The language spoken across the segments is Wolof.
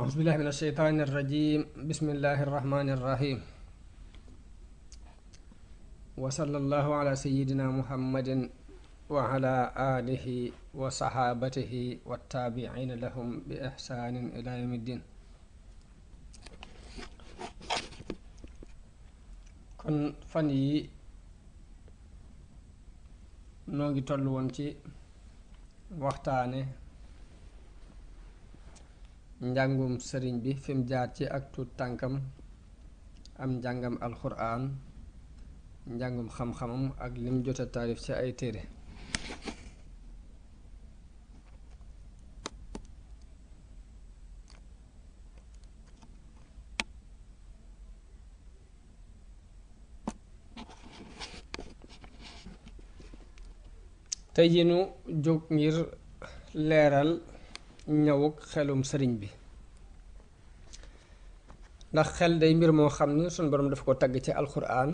أعوذ بالله من الشيطان الرجيم بسم الله الرحمن الرحيم وصلى الله على سيدنا محمد وعلى آله وصحابته والتابعين لهم بإحسان إلى يوم الدين. kon fan yi noo ngi toll woon ci waxtaane njàngum sëriñ bi fi mu jaar ci ak tuut tànkam am njàngam alxuraan njàngum xam-xamam ak lim jota taalif ci ay téere. tey ji nu jóg ngir leeral ñëwuk xelum sëriñ bi, ndax xel day mbir moo xam ni sunu boroom dafa ko tagg ci alxuraan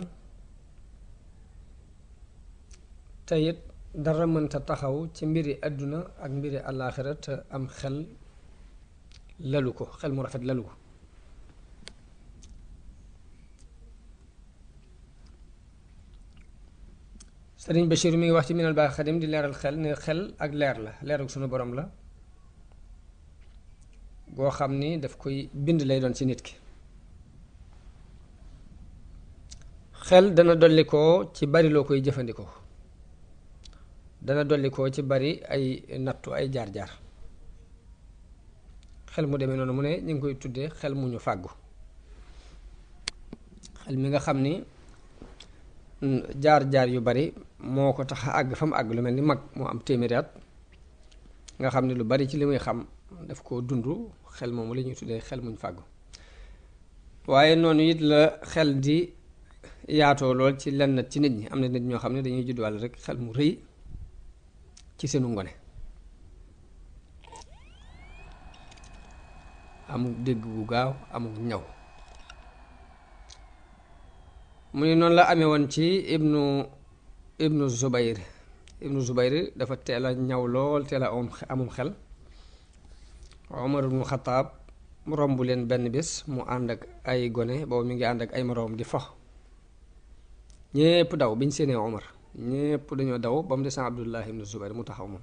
te it dara mënta taxaw ci mbiri àdduna ak mbiri àllaaxira te am xel lalu ko, xel mu rafet lalu ko. sëriñ Bachir mi ngi wax ci minal baax xadim di leeral xel ne xel ak leer la, leerug sunu borom la goo xam ni daf koy bind lay doon ci nit ki. xel dana dolli koo ci bari loo koy jëfandikoo, dana dolli koo ci bari ay nattu ay jaar-jaar. xel mu demee noonu mu ne ñu ngi koy tuddee xel mu ñu fàggu, xel mi nga xam ni jaar-jaar yu bari moo ko tax a àgg fa mu àgg, lu mel ni mag moo am téeméeri at nga xam ne lu bari ci li muy xam daf koo dund. xel moomu la ñuy tuddee xel muñ fàggu. waaye noonu it la xel di yaatoo lool ci lenn ci nit ñi. am na nit ñoo xam ne dañuy juddwaale rek xel mu rëy ci seenu ngone, amul dégg gu gaaw, amul ñaw. mu ne noonu la amee woon ci ibnu Zubayr dafa teel a ñaw lool, teel a amum xel. Omar ibnu Xataab romb leen benn bés mu ànd ak ay gone, boobu mi ngi ànd ak ay moroom di fo. ñépp daw biñ séenee Omar, ñépp dañoo daw ba mu des Abdullah ibnu Zubayr mu taxaw moom.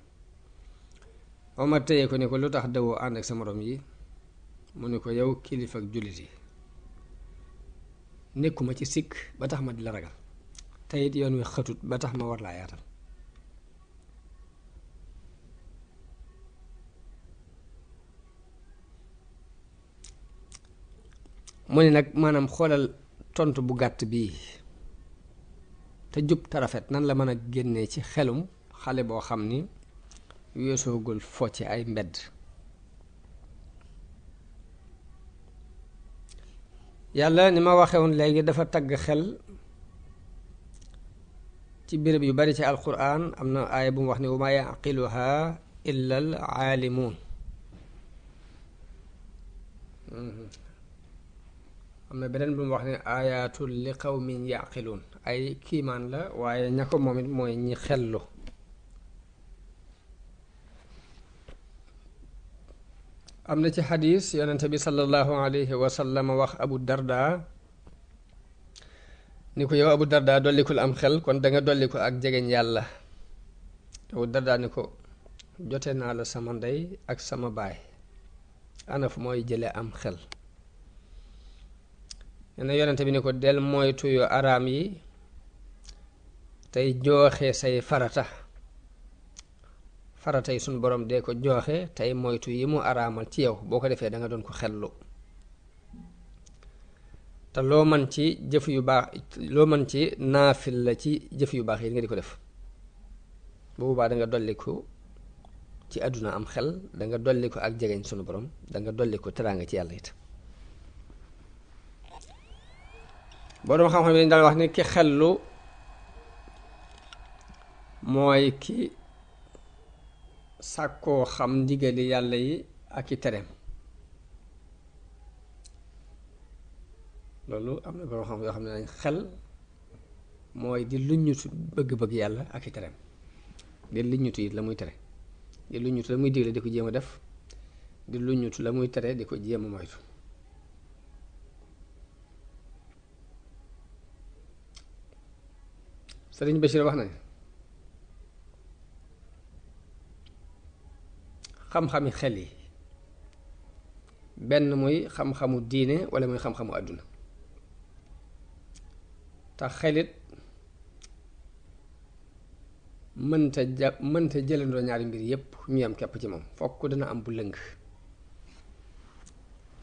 Omar téye ko ne ko lu tax dawoo ànd ak sa moroom yi? mu ne ko yow kilifa ak jullit yi, nekkuma ci sikk ba tax ma di la ragal, te it yoon wi xëtut ba tax ma war laa yaatal. mu ne nag maanaam xoolal tontu bu gàtt bii te jub te rafet nan la mën a génnee ci xelum xale boo xam ni weesoogul fo ci ay mbedd. yàlla ni ma waxee woon léegi dafa tagg xel ci béréb yu bari ci alquran. am na aaya bu mu wax ni wa maa yaqiluha illa al aalimuun. am na beneen bu mu wax ne ayatul li qawmin yaqiluun, ay kiimaan la waaye ña ko moom it mooy ñi xellu. am na ci xadiis yonente bi sallallahu alayhi wa sallam wax Abu Darda ni ko yow Abu Darda dollikul am xel kon danga dolliku ak jegeñ yàlla. Abu Darda ni ko jote naa la sama ndey ak sama baay, ana fu mooy jële am xel? nee na yonente bi ni ko del moytu yu araam yi tey jooxe say farata yi suñ borom dee ko jooxe tey moytu yi mu araamal ci yow. boo ko defee da nga doon ko xellu, te loo mën ci jëf yu baax, loo mën ci naafil la ci jëf yu baax yi nga di ko def. bu boobaa da nga dolliku ci àdduna am xel, da nga dolliku ak jegeñ sunu borom, da nga dolliku teraanga ci yàlla it. boroom xam-xam yi dañ daan wax ni ki xellu mooy ki sàkkoo xam ndigali yàlla yi ak i tereem. loolu am na boroom xam yoo xam ne dañ xel mooy di luññutu bëgg-bëgg yàlla ak i tereem, di luññutu it la muy tere, di luññutu la muy digle di ko jéem a def, di luñutu la muy tere di ko jéem a moytu. Sëriñ Bachir wax na xam-xami xel yi benn muy xam-xamu diine wala muy xam-xamu àdduna te xelit mënta jëlandoo ñaari mbir yépp ñu yam kepp ci moom fokk dana am bu lëng.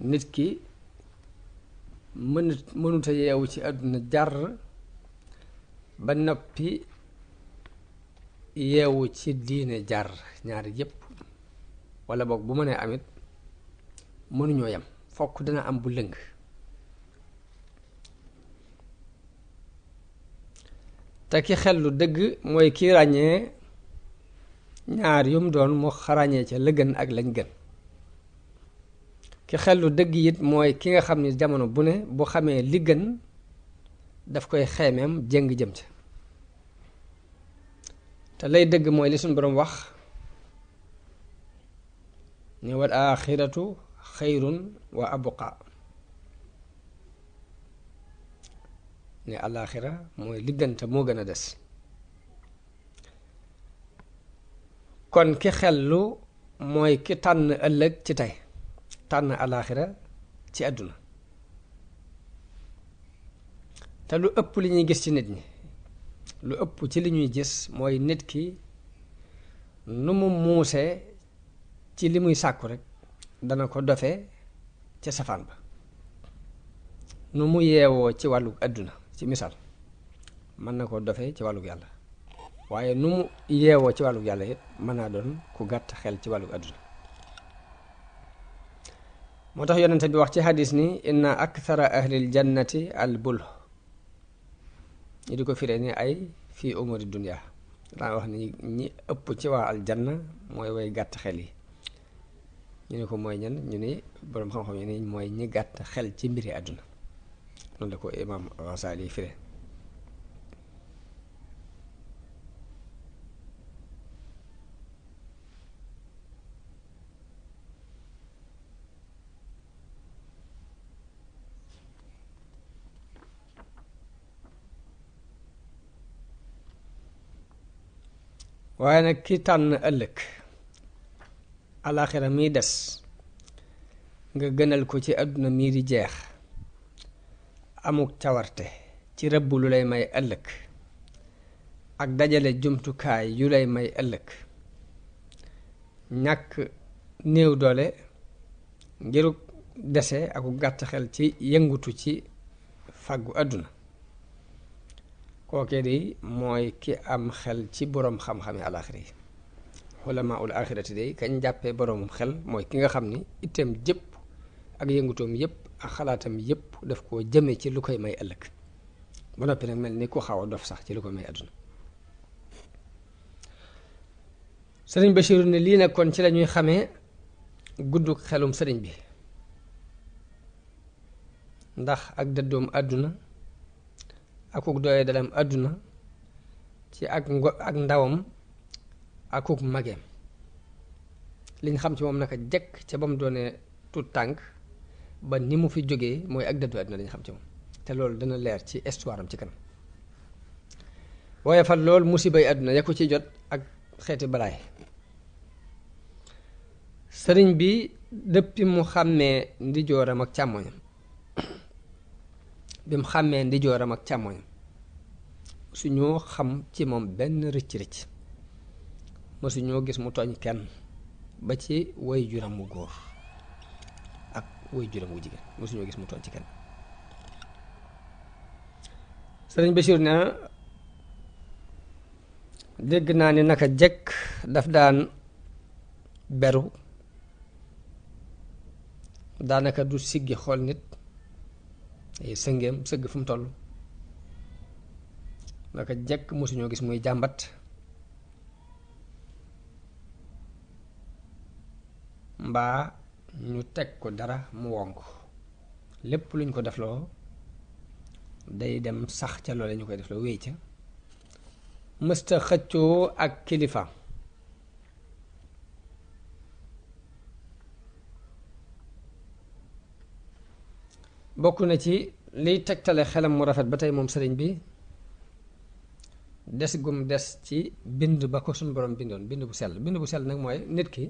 nit ki mënuta yeewu ci àdduna jar ba noppi yeewu ci diine jar ñaari yépp wala boog bu mënee amit mënuñoo yem fokk dana am bu lëng. te ki xel lu dëgg mooy ki ràññee ñaar yum doon mu xarañee ca la gën ak lañ gën. ki xel lu dëgg it mooy ki nga xam ni jamono bu ne bu xamee li gën daf koy xeemeem jéng jëm ca. te lay dëgg mooy li suñu boroom wax ne wal aaxiratu xayrun wa abqa ne alaaxira mooy li gën te moo gën a des. kon ki xellu mooy ki tànn ëllëg ci tey tànn alaaxira ci àdduna. te lu ëpp li ñuy gis ci nit ñi lu ëpp ci li ñuy gis mooy nit ki nu mu muusee ci li muy sàkku rek dana ko dofe ca safaan ba. nu mu yeewoo ci wàllu àdduna ci misaal mën na ko dofe ci wàllu yàlla waaye nu mu yeewoo ci wàllu yàlla it mën naa doon ku gàtt xel ci wàllu àdduna. moo tax yonente bi wax ci xadis ni inna akthara ahlil jannati al bul ñi di ko firee ni ay fii umuri dunya daa wax ni ñi ëpp ci waa aljanna mooy way gàtt xel yi. ñu ne ko mooy ñan ñu ni boroom xam-xam ñu ni mooy ñi gàtt xel ci mbiri àdduna. noonu la ko imaam Ghazali firee. waaye nag ki tànn ëllëg alaaxira miy des nga gënal ko ci àdduna mii di jeex amuk cawarte ci rëbb lu lay may ëllëg ak dajale jumtukaay yu lay may ëllëg ñàkk néew doole ngiruk dese aku gàtt xel ci yëngutu ci fàggu àdduna kookee di mooy ki am xel ci boroom xam-xami alaaxira yi. ulamaul aaxirati day kañ jàppee boroomum xel mooy ki nga xam ni itam jëpp ak yëngutoom yëpp ak xalaatam yëpp daf koo jëme ci lu koy may ëllëg ba noppi nag mel ni ku xaw a dof sax ci lu koy may àdduna. sëriñ Bachir ne lii nag kon ci lañuy xamee gudduk xelum sëriñ bi ndax ak dëddoom àdduna akuk doye dalam àdduna ci ak ndawam akuk mageem liñ xam ci moom naka jekk ca ba mu doonee tut tànk ba ni mu fi jógee mooy ak dëddu àdduna lañ xam ci moom te loolu dana leer ci histoire am ci kanam. waaye fa lool musibay àdduna ya ko ci jot ak xeeti balaay. sëriñ bi dëppi mu xàmmee ndijooram ak càmmoñam bi mu xàmmee ndijooram ak càmmoñam suñoo xam ci moom benn rëcc-rëcc mësuñoo gis mu tooñ kenn ba ci way juram mu góor ak way juram wu jigéen mësuñoo gis mu tooñ ci kenn. sëriñ Bachir na dégg naa ni naka jekk daf daan beru daanaka du siggi xool nit ay sëngeem sëgg fu mu toll naka jekk mosuñoo gis muy jàmbat mbaa ñu teg ko dara mu wonk lépp luñ ko defloo day dem sax ca loole ñu koy defloo wéy ca mësta xëccoo ak kilifa bokk na ci liy tegtale xelam mu rafet ba tey moom sëriñ bi des gum des ci bind ba ko suñu borom bindoon bind bu sell nag mooy nit ki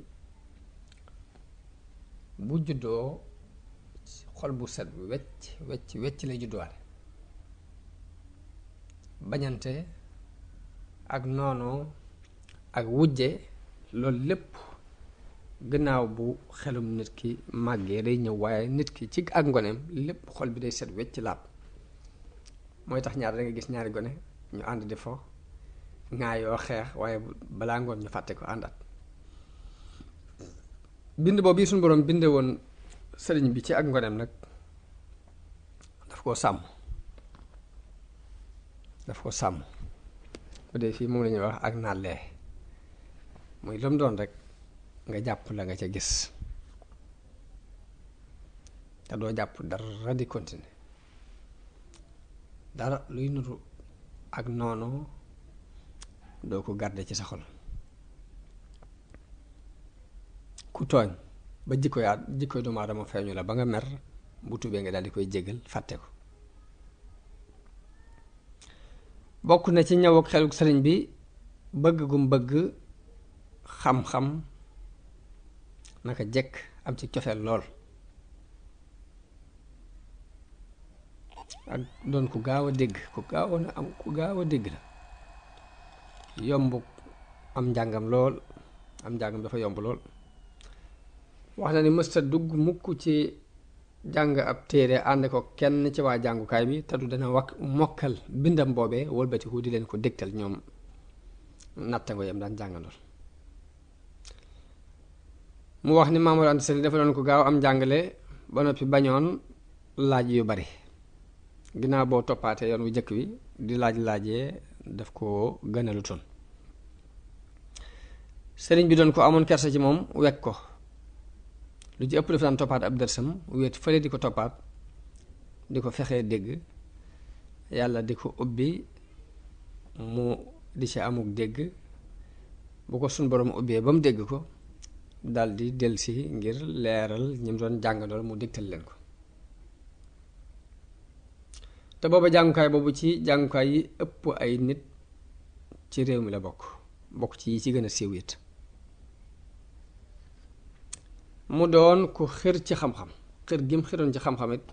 bu juddoo xol bu set wecc lay judduwaale. bañante ak noonoo ak wujje loolu lépp gannaaw bu xelum nit ki màggee day ñëw, waaye nit ki ci ak ngoneem lépp xol bi day set wecc laab. mooy tax ñaar da nga gis ñaari gone ñu ànd di fo ngaa yoo xeex, waaye balaa ngoon ñu fàtte ko àndaat. bind boobu yi suñu boroom binde woon sëriñ bi ci ak ngoneem nag daf koo sàmm bu dee fii moom la ñuy wax ak nàllee, muy lu mu doon rek nga jàpp la nga ca gis te doo jàpp dara di continuer, dara luy nuru ak noonu doo ko garder ci sa xol. ku tooñ ba jikkoy doomu aadama feeñu la ba nga mer, bu tubee nga daal di koy jégal fàtte ko. bokk na ci ñëw ak xeluk sëriñ bi bëgg gum bëgg xam-xam naka jekk am ci cofeel lool, ak doon ku gaaw a dégg ku gaaw a dégg la, yomb am njàngam lool, am njàngam dafa yomb lool. wax na ni mësta dugg mukk ci jàng ab téere ànd ko kenn ci waa jàngukaay bi te du dana mokkal bindam boobee wëlbatiku di leen ko dégtal ñoom nattango yam daan jàngandool. mu wax ni Maam Mor Anta Sali dafa doon ko gaaw am njàngale ba noppi bañoon laaj yu bari, ginnaaw boo toppaatee yoon wu jëkk wi di laajee daf ko gënalu toon. sëriñ bi doon ko amoon kersa ci moom, wekk ko lu ci ëpp dafa daan toppaat ab dërsam wéet fële di ko toppaat di ko fexee dégg, yàlla di ko ubbi mu di ci amuk dégg. bu ko suñ borom ubbee ba mu dégg ko daldi delsi ngir leeral ñi mu doon jàngandool mu dégtal leen ko. te booba jàngukaay boobu ci jàngukaay yi ëpp ay nit ci réew mi la bokk ci yi ci gën a siiw it. mu doon ku xër ci xam-xam, xër gi mu xëroon ci xam-xam it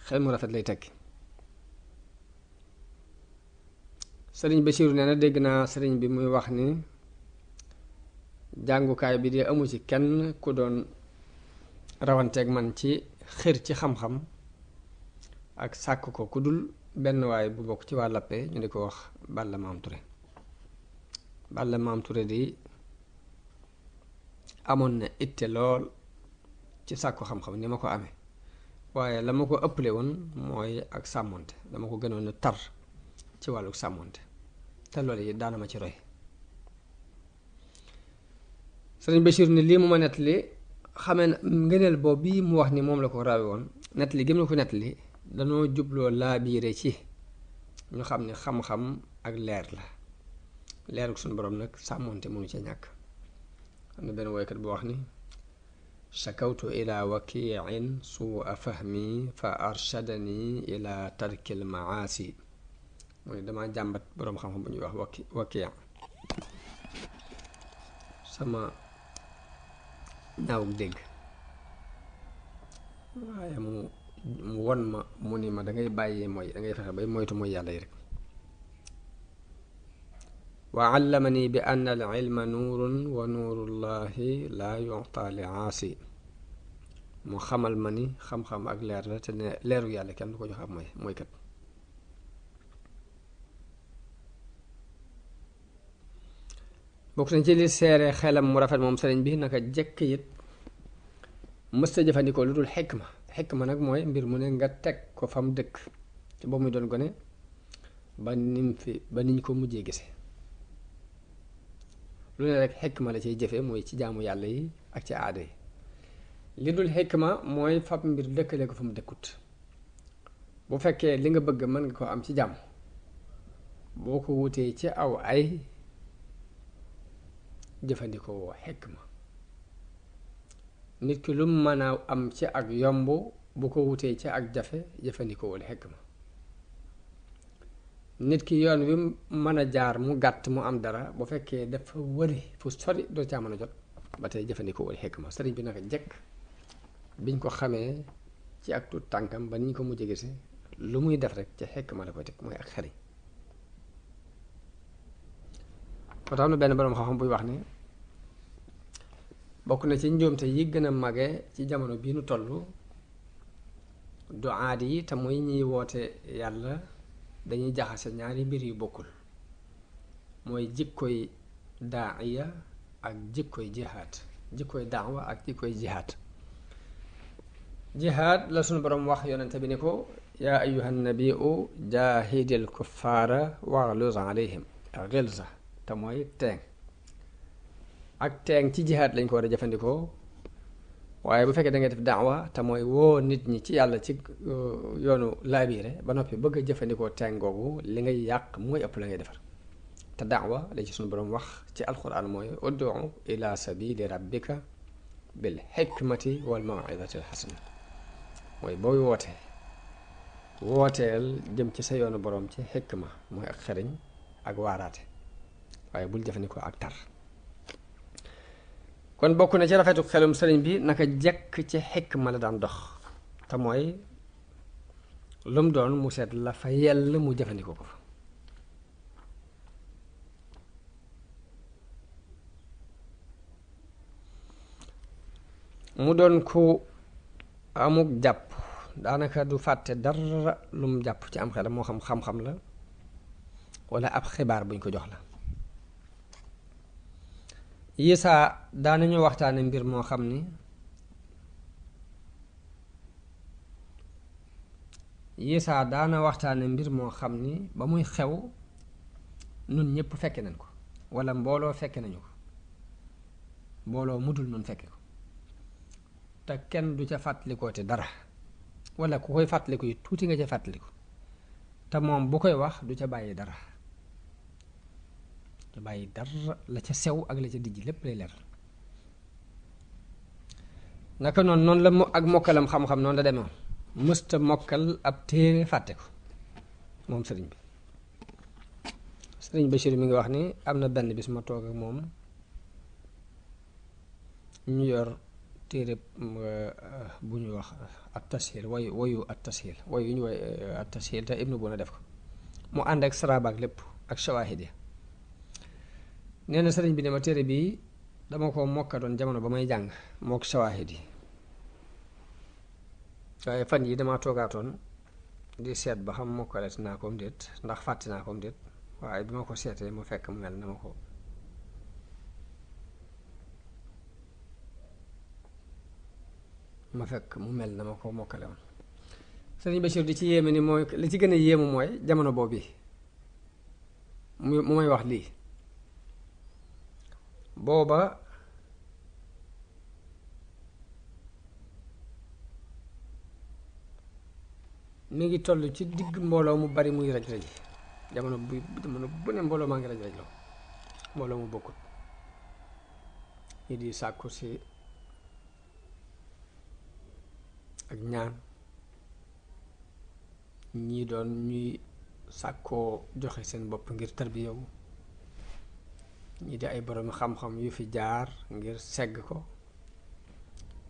xel mu rafet lay tekki. sëriñ Basiiru nee na dégg naa sëriñ bi muy wax ni jàngukaay bi de amu ci kenn ku doon rawanteeg man ci xër ci xam-xam ak sàkk ko ku dul benn waay bu bokk ci waa Lappe ñu di ko wax Balla Maam Ture. Balla Maam Ture di amoon na itte lool ci sàkku xam-xam ni ma ko amee, waaye la ma ko ëpple woon mooy ak sàmmonte, dama ko gënoon a tar ci wàllu sàmmonte, te loolu yi daana ma ci roy. sëriñ Bachir ni lii mu ma nettali xamee na ngëneel boobu bii mu wax ni moom la ko rawe woon, nettali gëm na ko nettali danoo jubloo laabiire ci ñu xam ne xam-xam ak leer la, leeruk suñu borom nag sàmmonte mënu ca ñàkk. am na benn woykat bu wax ni shakawtu ila wakiin suua fahmi fa arshadani ila tarkil maasi. mooy dama jàmbat boroom xam-xam bu ñuy wax wakii sama ñaawuk dégg, waaye mu won ma mu ni ma dangay bàyyee mooy dangay fexe bay moytu mooy yàlla yi rek. wa allamani bi anna al ilma nuurun wa nuurullahi laa yu'ta li aasi. mu xamal ma ni xam-xam ak leer la te ne leeru yàlla kenn du ko jox ab mooy kat. bokk nañ ci li seere xelam mu rafet moom sëriñ bi naka jekk it mësta jëfandikoo lu dul xikma nag mooy mbir mu ne nga teg ko fa mu dëkk ci boobu muy doon gone ba niñ ko mujjee gise. lu ne rek xikma la ciy jëfe mooy ci jaamu yàlla yi ak ci aada yi. li dul xikma mooy fab mbir dëkkale ko fa mu dëkkut. bu fekkee li nga bëgg mën nga ko am ci jàmm, boo ko wutee ci aw ay jëfandikoo xikma. nit ki lu mën a am ci ak yomb bu ko wutee ci ak jafe jëfandikoowul xikma. nit ki yoon wi mën a jaar mu gàtt mu am dara bu fekkee dafa wëri fu sori doo caa mën a jot ba tey jëfandikoowul xikma. sëriñ bi naka jekk biñ ko xamee ci ak tuut tànkam ba niñ ko mujj gise lu muy def rek ci xikma la koy teg mooy ak xariñ. moo tax am na benn boroom xam-xam buy wax ni bokk na ci njuumte yi gën a mage ci jamono bii nu toll duaat yi te muy ñiy woote yàlla dañuy jaxase ñaari mbir yu bokkul, mooy jikkoy daaiya ak jikkoy jihaad. jikkoy daawa ak jikkoy jihaad. jihaad la sunu boroom wax yonente bi ni ko yaa ayyuhan nabiu jaahidil kuffaara waghluz alayhim ghilza, te mooy teeng. ak teeng ci jihaad lañ ko war a jëfandikoo, waaye bu fekkee da ngay def daawa te mooy woo nit ñi ci yàlla ci yoonu laabiire ba noppi bëgg a jëfandikoo teeng googu li ngay yàq mooy ëpp la ngay defar. te daawa la ci suñu boroom wax ci alquran mooy ud'u ila sabili rabbika bil hikmati wal maw'izati al hasana, mooy booy wooteel jëm ci sa yoonu boroom ci xikma mooy ak xeriñ ak waaraate, waaye bul jëfandikoo ak tar. kon bokk na ci rafetu xelum sëriñ bi naka jekk ci xikma la daan dox, te mooy lu mu doon mu seet la fa yell mu jëfandikoo ko fa. mu doon ku amuk jàpp, daanaka du fàtte dara lu mu jàpp ci am xelam, moo xam xam-xam la walla ab xibaar buñ ko jox la. yisaa daanañu waxtaane mbir moo xam ni yisaa daana waxtaane mbir moo xam ni ba muy xew nun ñépp fekke nañ ko, walla mbooloo fekke nañu ko, mbooloo mudul nun fekke ko, te kenn du ca fàttalikoo te dara, walla ku koy fàttaliku yi tuuti nga ca fàttaliku, te moom bu koy wax du ca bàyyi dara, du bàyyi dara, la ca sew ak la ca dijj lépp lay leer. naka noonu la ak mokkalam xam-xam noonu la demoon, mësta mokkal ab téere fàtte ko moom sëriñ bi. sëriñ Bachir mi ngi wax ni am na benn bis ma toog ak moom ñu yor téere bu ñu wax at tashil wayu at tashil wayu yu ñu woy at tashil te Ibnu Buna def ko, mu ànd ak sarabaak lépp ak shawahid yi. nee na sëriñ bi ne ma téere bii dama ko mokkatoon jamono ba may jàng mook shawahid yi, waaye fan yi dama toogaatoon di seet ba xam mokkaleet naa koom déet, ndax fàtte naa koom déet, waaye bi ma ko seetee mu fekk mu mel na ma ko mokkale woon. sëriñ Bachir di ci yéeme ni mooy li ci gën a yéemu mooy jamono boobu mu may wax lii, booba mi ngi toll ci digg mbooloo mu bari muy raj-raj, jamono bu ne mbooloo maa ngi raj-raj loo, mbooloo mu bokkut, ñi di sàkku si ak ñaan, ñii doon ñuy sàkkoo joxe seen bopp ngir tarbiyawu, ñii di ay borom xam-xam yu fi jaar ngir segg ko,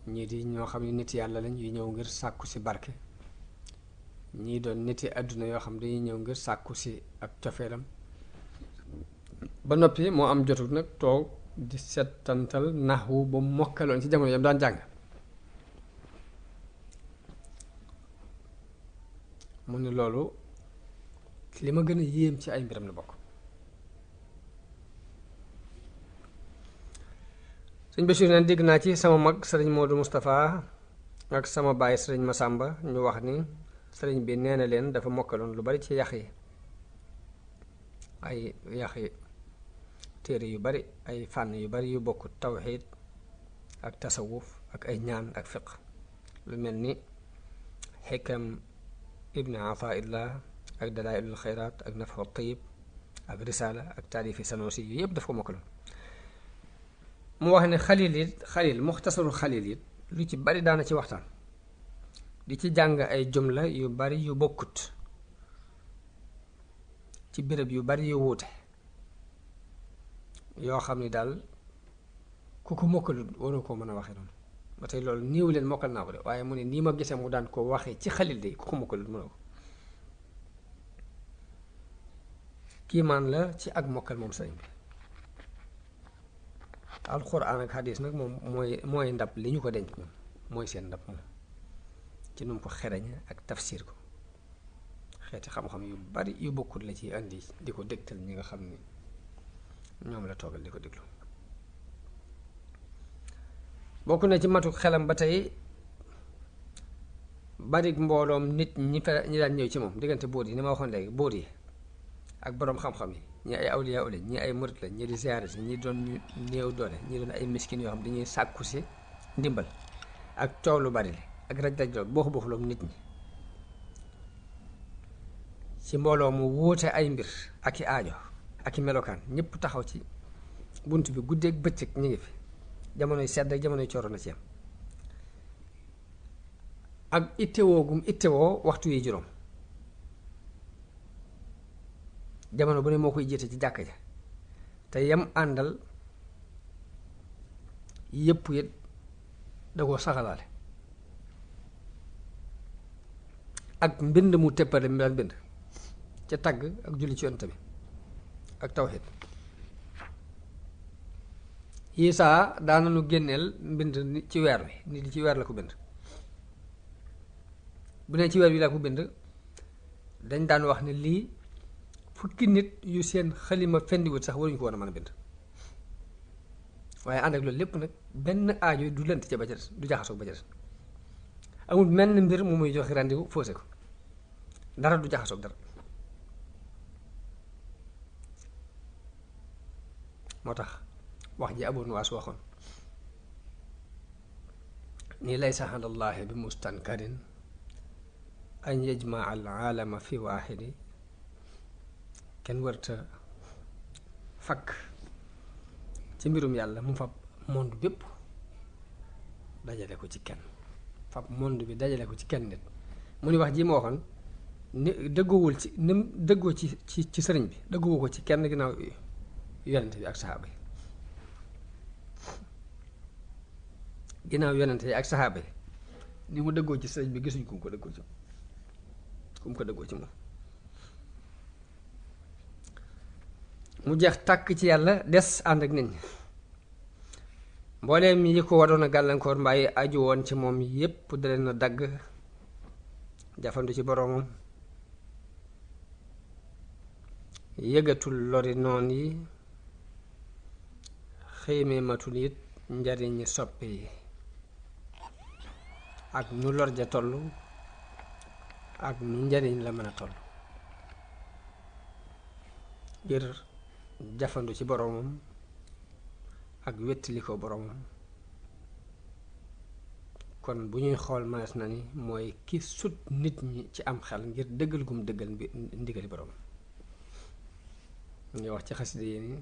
ñii di ñoo xam ne nit yàlla lañ yu ñëw ngir sàkku si barke, ñii doon niti àdduna yoo xam dañuy ñëw ngir sàkku si ak cofeelam. ba noppi moo am jotu nag toog di settantal naxwu ba mokkaloon ci jamono yam daan jàng. mu ne loolu li ma gën a yéem ci ay mbiram la bokk. sëñ Bachir neen dégg naa ci sama mag sëriñ Modou Moustapha ak sama baay sëriñ Massamba ñu wax ni sëriñ bi nee na leen dafa mokkaloon lu bari ci yax yi, ay yaxi téere yu bari, ay fànn yu bari yu bokk, tawxiid ak tasawuf ak ay ñaan ak fiq, lu mel ni xikam ibni Ataillah ak dalailul xayraat ak nafu tayib ak risaala ak taalifi Sanusi yu yëpp daf ko mokkaloon. mu wax ne xalil muxtasarul xalil it lu ci bari daana ci waxtaan, di ci jàng ay jumla yu bari yu bokkut ci béréb yu bari yu wuute yoo xam ni daal ku ko mokkalut waroo koo mën a waxe noonu ba tey loolu niiw leen mokkal naa ko de waaye mu ne nii ma gisee mu daan ko waxee ci xalil de ku ko mokkalut mënoo ko kiimaan la ci ak mokkal moom sëriñ bi alxuraan ak xadiis nag moom mooy ndab li ñu ko denc moom mooy seen ndab moom ci nu mu ko xereñ ak tafsir ko xeeti xam-xam yu bari yu bokkut la ci andi di ko dégtal ñi nga xam ni ñoom la toogal di ko déglu bokk na ci matu xelam ba tey bari mbooloom nit ñi daan ñëw ci moom diggante bóot yi ni ma waxoon léegi bóot yi ak boroom xam-xam yi ñi ay awliya lañ ñi ay murit lañ ñi di ziyaare si ñi doon ñu néew doole ñi doon ay miskin yoo xam dañuy sàkku si ndimbal ak coow lu bari li ak raj-raj loolu booxu-booxuloom nit ñi ci mbooloo mu wuute ay mbir ak i aajo ak i melokaan ñëpp taxaw ci bunt bi guddeeg bëccëg ñu ngi fi jamonoy sedd ak jamonoy cooro na ci am ak ittewoo gum ittewoo waxtu yi juróom jamono bu ne moo koy jiite ci jàkka ja te yam àndal yépp it da koo saxalaale ak mbind mu téppale mi daan bind ca tagg ak julli ci yonent bi ak tawxiid Isaa daana nu génneel mbind ci weer wi nit di ci weer la ko bind bu ne ci weer wi la ko bind dañ daan wax ne lii fukki nit yu seen xalima fendiwut sax waruñu ko war a mën a bind waaye ànd ak loolu lépp nag benn aajo du lënt ca ba ca des du jaxasoo ba ca des amul menn mbir mu muy joxe rendez-vous faussé ko dara du jaxasoo dara moo tax wax ji Abu Nuwaas waxoon ni laysa ala llaahi bi mustankarin an yajmaa al aalama fi waaxidi kenn wërta fakk ci mbirum yàlla mu fab monde bépp dajale ko ci kenn fab monde bi dajale ko ci kenn nit mu ni wax ji ma waxoon ni dëggoowul ci ni mu dëggoo ci sëriñ bi dëggoowu ko ci kenn ginnaaw yonente bi ak saxaaba yi ginnaaw yonente yi ak saxaaba yi ni mu dëggoo ci sëriñ bi gisuñ ku mu ko dëggoo ci moom mu jeex tàkk ci yàlla des ànd ak nit ñi mbooleem yi ko waroon a gàllankoor mbaa yi aju woon ci moom yépp da leen a dagg jafandu ci boroomam yëgatul lori noon yi xëymee matul it njariñi soppe yi ak nu lor ja toll ak nu njariñ la mën a toll ngir jafandu ci boroomam ak wettali ko boroomam kon bu ñuy xool mënees na ni mooy ki sut nit ñi ci am xel ngir dëggal gum dëggal ndigali boroomam ñu wax ci xasida yi ni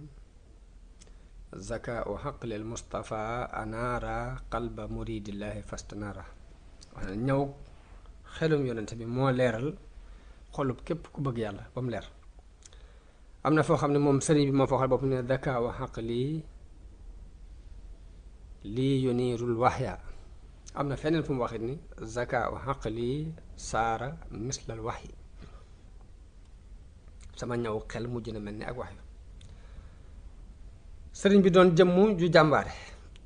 zaka u xaqlil Mustafa anaara qalba muridillahi fastanaara wax na ñëw xelum yonente bi moo leeral xolub képp ku bëgg yàlla ba mu leer am na foo xam ne moom sëriñ bi moo foo xal bopp ne zaka u xaqli lii yuniirul waxya am na feneen fu mu waxit ni zaka u xaqli saara mislal waxyi sama ñëw xel mujj na mel ni ak wax yu sëriñ bi doon jëmm ju jàmbaare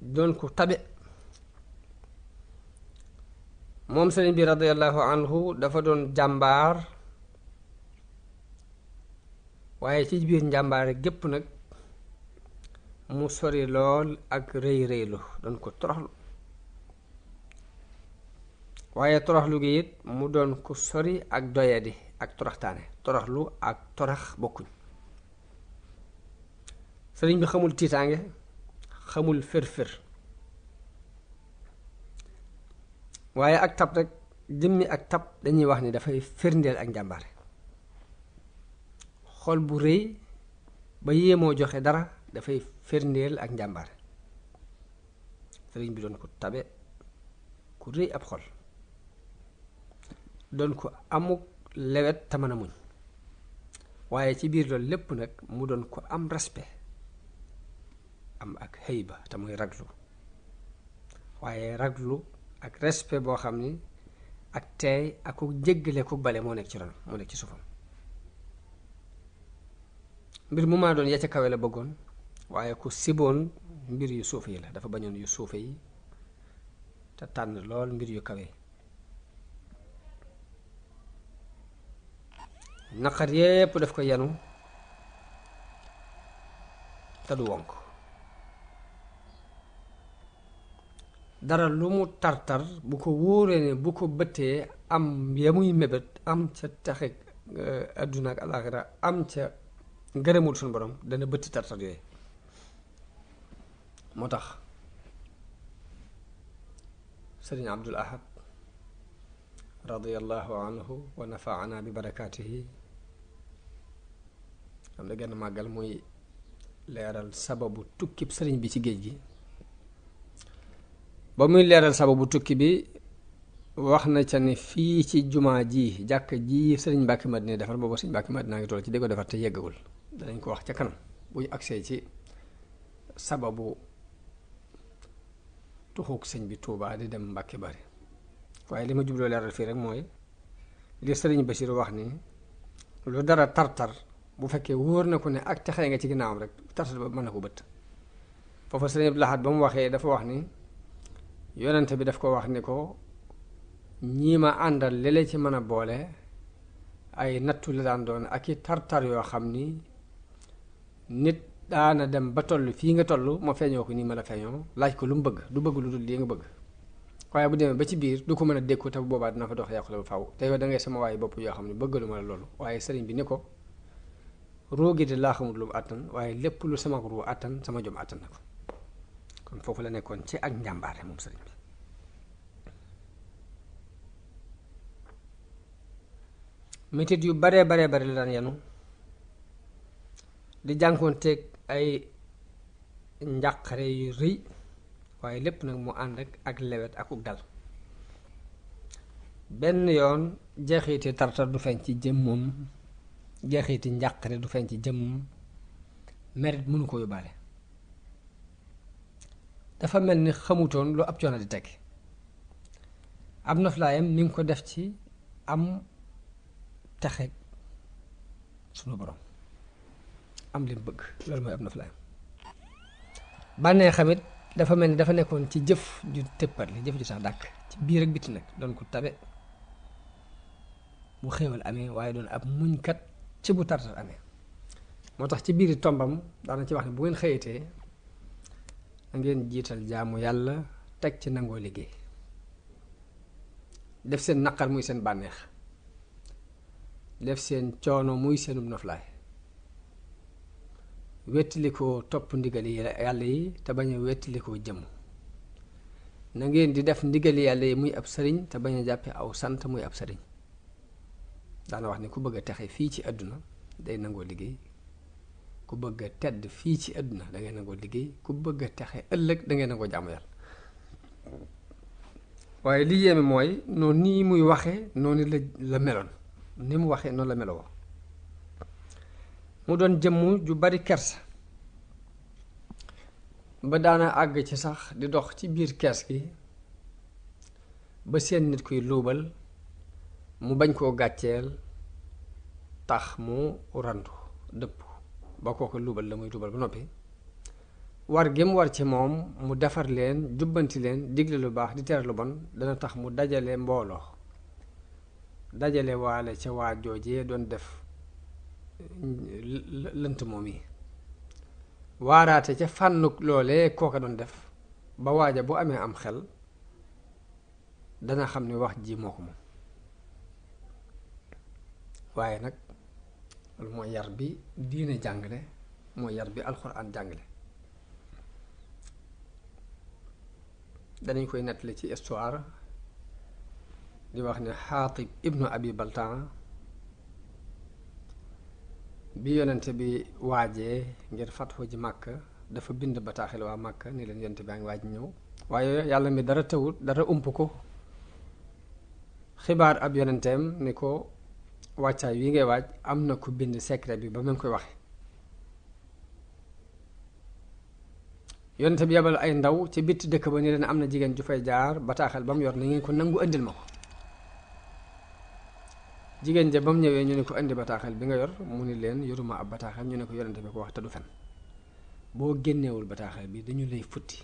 doon ko tabe moom sëriñ bi radiyallahu anhu dafa doon jàmbaar waaye ci biir njàmbaare gépp nag mu sori lool ak rëy rëylu doon ko toroxlu waaye toroxlu gi it mu doon ko sori ak doyadi ak toroxtaane toroxlu ak torox bokkuñ sëriñ bi xamul tiitaange xamul fër-fër waaye ak tab rek jëmmi ak tab dañuy wax ni dafay firndeel ak njàmbaare xol bu rëy ba yéemoo joxe dara dafay firndeel ak njàmbaare sëriñ bi doon ko tabe ku rëy ab xol doon ko amuk lewet te mën a muñ waaye ci biir loolu lépp nag mu doon ko am respect am ak xëyba te muy raglu waaye raglu ak respect boo xam ni ak teey ak ku jéggale ku bale moo nekk ci ron moo nekk ci suufam mbir mu maa doon ya ca kawe la bëggoon waaye ku siboon mbir yu suufe yi la dafa bañoon yu suufe yi te tànn lool mbir yu kawe naqar yépp daf ko yanu te du wonk dara lu mu tartar bu ko wóoree ne bu ko bëttee am ya muy mébét am ca taxe adduna ak alaaxira am ca ngërëmul suñu borom dana bëtti tartar yooyu moo tax sëriñ Abdul Ahad radiyallahu anhu wa nafaana bi barakaatihi am na genn màggal muy leeral sababu tukkib sëriñ bi ci géej gi ba muy leeral sababu tukki bi wax na ca ne fii ci jumaa ji jàkk ji sëriñ Mbàkke Madina defar booba sëriñ Mbàkke Madina ngi toll ci di ko defar te yeggagul danañ ko wax ca kanam buy agsee ci sababu tuxuk sëñ bi Tuubaa di dem Mbàkke Bari waaye li ma jubloo leeral fii rek mooy li sëriñ Basiru wax ni lu dara tartar bu fekkee wóor na ko ne ak texee nga ci ginnaawam rek tartar ba mën na ko bët foofa sëriñ Abdul Ahad ba mu waxee dafa wax ni yonente bi daf ko wax ni ko ñii ma àndal léeg ci mën a boole ay nattu la daan doon ak i tartar yoo xam ni nit daana dem ba toll fii nga toll ma feeñoo ko nii ma la feeñoo laaj ko lu mu bëgg du bëgg lu dul lii nga bëgg waaye bu demee ba ci biir du ko mën a dékku te bu boobaa dina fa dox yàqule ba faw te yow da ngay sama waaye bopp yoo xam ne bëggalu ma la loolu waaye sëriñ bi ni ko róogi de laa xamul lu mu àttan waaye lépp lu sama ruu àttan sama jom àttan na ko kon foofu la nekkoon ci ak njàmbaare moom sëriñ bi metit yu baree baree bari la daan yenu di jànkoonteeg ay njàqare yu rëy waaye lépp nag mu ànd ak lewet ak uk dal benn yoon jeexiti tartar du feeñ ci jëmmam jeexiti njàqare du feeñ ci jëmmam merit mënu ko yóbbaale dafa mel ni xamutoon lu ab coono di teg ab noflaayam mi ngi ko def ci am texe sunu borom am li mu bëgg loolu mooy ab noflaayam bànnee xamit dafa mel ni dafa nekkoon ci jëf ju tëppat li jëf ju sax dàkk ci biir ak biti nag doon ko tabe bu xéewal amee waaye doon ab muñkat ci bu tartar amee moo tax ci biiri tombam daana ci wax ne bu ngeen xëyatee ngeen jiital jaamu yàlla teg ci nangoo liggéey def seen naqar muy seen bànneex def seen coono muy seenum noflaay wettili ko topp ndigali yàlla yi te bañ a wettili ko jëmm na ngeen di def ndigali yàlla yi muy ab sëriñ te bañ a jàppe aw sant muy ab sëriñ daana wax ne ku bëgg a texe fii ci àdduna day nangoo liggéey ku bëgg a tedd fii ci àdduna da ngay nangoo liggéey ku bëgg a texe ëllëg da ngay nangoo jaamu yàlla waaye li yéeme mooy noonu nii muy waxe noonu la meloon ni mu waxee noonu la meloo mu doon jëmm ju bari kersa ba daana àgg ci sax di dox ci biir kees gi ba seen nit kuy luubal mu bañ koo gàcceel tax mu randu dëpp ba kooku luubal la muy luubal ba noppi war gi mu war ci moom mu defar leen jubbanti leen digle lu baax di tere lu bon dana tax mu dajale mbooloo dajale waale ca waa joojee doon def lënt moom yi waaraate ca fànnuk loolee kooka doon def ba waaja bu amee am xel dana xam ne wax ji moo ko moom waaye nag loolu mooy yar bi diine jàngale mooy yar bi alxuraan jàngale danañ koy nettali ci histoire di wax ne Xaatib ibnu Abi Baltaan bi yonente bi waajee ngir fatxu ji Màkka dafa bind bataaxel waa Màkka ni leen yonente baa ngi waaj ñëw waaye yàlla mi dara tawut dara ump ko xibaar ab yonenteem ni ko wàccaay wi ngay waaj am na ku bind secret bi ba mu ngi koy waxe yonente bi yebal ay ndaw ci bitti dëkk ba ni leen am na jigéen ju fay jaar bataaxel ba mu yor na ngeen ko nangu indil ma ko jigéen ja ba mu ñëwee ñu ne ko indi bataaxel bi nga yor mu ni leen yoruma ab bataaxel ñu ne ko yonente bi ko wax te du fen boo génneewul bataaxel bi dañu lay futti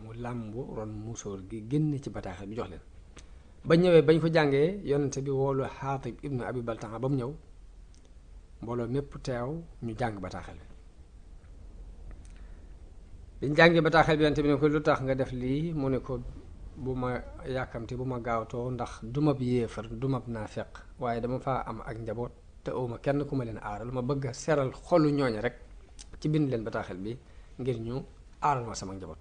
mu làmbu ron musóor gi génne ci bataaxel bi jox leen ba ñëwee bañ ko jàngee yonente bi woolu Xaatib ibnu Abi Baltaa ba mu ñëw mbooloo mépp teew ñu jàng bataaxel bi biñ jàngee bataaxel bi yonente bi ne ko lu tax nga def lii mu ne ko bu ma yàkkamti bu ma gaawtoo ndax dumab yéefar dumab naafeq waaye dama faa am ak njaboot te awma kenn ku ma leen aaral ma bëgg a seral xolu ñooña rek ci bind leen bataaxel bi ngir ñu aaral ma sama njaboot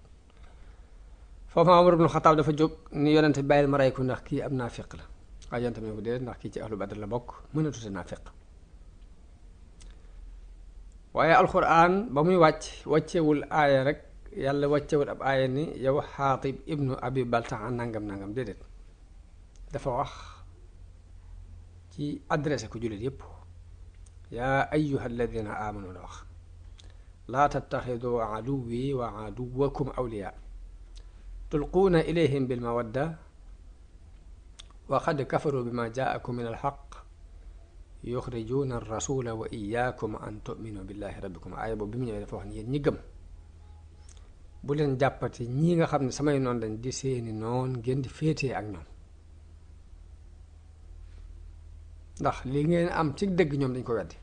foofu Umar ibn Xattaab dafa jóg ni yonente bi bàyyil ma rey ko ndax kii ab naafeq la waaye yonente bi ne ko déedéet ndax kii ci ahlu badr la bokk mënatute naafeq waaye alxuraan ba muy wàccewul aaya rek yàlla wàccewul ab aaya ni yow Xaatib ibnu Abi Baltaa nangam nangam déedéet dafa wax ci adressé ko jullit yépp yaa ayyuha alladina amanu la wax laa tattaxidu aduwi wa aduwakum awliyaa tulquuna ilayhim bilmawadda wa qad kafaru bima jaakum min alxaq yuxrijuuna arrasula wa iyaakum an tuminu billahi rabbikum aaya boobu bi mu ñëwee dafa wax ni yéen ñi gëm bu leen jàppati ñii nga xam ne samay noon dañ di seeni noon ngeen di féetee ak ñoom ndax li ngeen am ci dëgg ñoom dañ ko weddi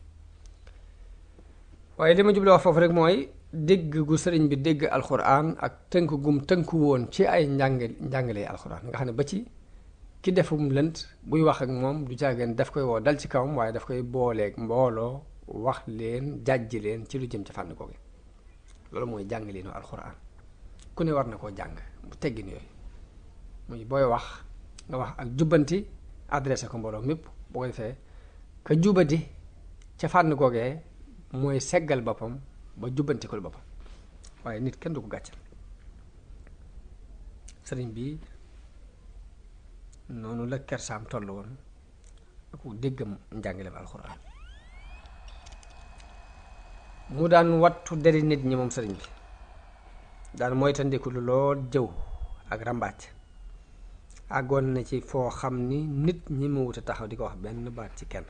waaye li ma jublu wax foofu rek mooy dégg gu sëriñ bi dégg alxuraan ak tënk gum tënku woon ci ay njàngale alxuraan nga xam ne ba ci ki defum lënt buy wax ak moom du caageen daf koy woo dal ci kawam waaye daf koy booleeg mbooloo wax leen jàjji leen ci lu jëm ci fànn googu loolu mooy jàngaleenu alxuraan ku ne war na koo jàng bu teggin yooyu muy booy wax nga wax ak jubbanti adressé ko mbooloo mépp boo ko defee ka jubati ca fànn googee mooy seggal boppam ba jubbanti ko boppam waaye nit kenn du ko gàccal sëriñ bi noonu la kersaam toll woon ak déggam njàngaleem alxuraan mu daan wattu deri nit ñi moom sëriñ bi daan moytandiku lu lool jëw ak ràmbaaj àggoon na ci foo xam ni nit ñi mu wut a taxaw di ko wax benn baat ci kenn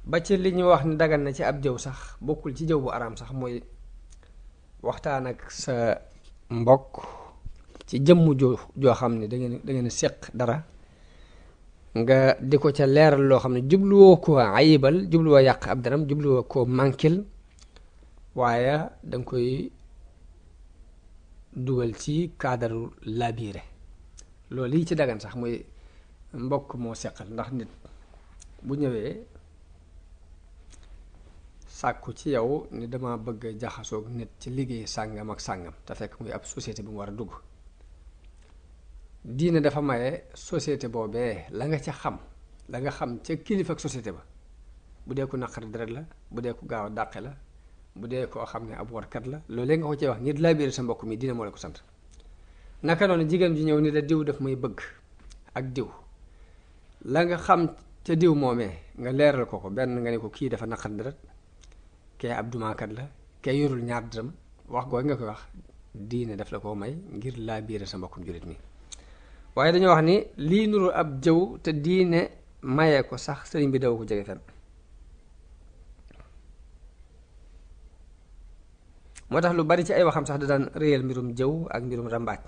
ba ci li ñu wax ni dagan na ci ab jëw sax bokkul ci jëw bu araam sax mooy waxtaan ak sa mbokk ci jëmm joo xam ne dangeen séq dara nga di ko ca leeral loo xam ne jubluwoo ko ayibal jubluwoo yàq ab daram jubluwoo ko mànkil waaye danga koy dugal ci kaadaru laabire loolu yi ci dagan sax muy mbokk moo seqal ndax nit bu ñëwee sàkku ci yow ni dama bëgg jaxasoog nit ci liggéey sàngam ak sàngam te fekk muy ab société bu mu war a dugg diine dafa maye société boobee la nga ca xam la nga xam ca kilifa ak société ba bu dee ko naqari deret la bu dee ko gaaw a dàqe la bu dee koo xam ne ab warkat la loolu nga ko ci wax ngir laabire sa mbokk mi diine moo la ko sant naka noonu jigéen ji ñëw ni la diw daf may bëgg ak diw la nga xam ca diw moomee nga leeral ko benn nga ne ko kii dafa naqari deret kee ab dumaakat la kee yorul ñaar dërëm wax googu nga koy wax diine daf la koo may ngir laabire sa mbokkum jullit mi waaye dañoo wax ni lii nuru ab jëw te diine maye ko sax sëriñ bi daw ko jege fenn moo tax lu bari ci ay waxam sax da daan réyal mbirum jëw ak mbirum rambaaj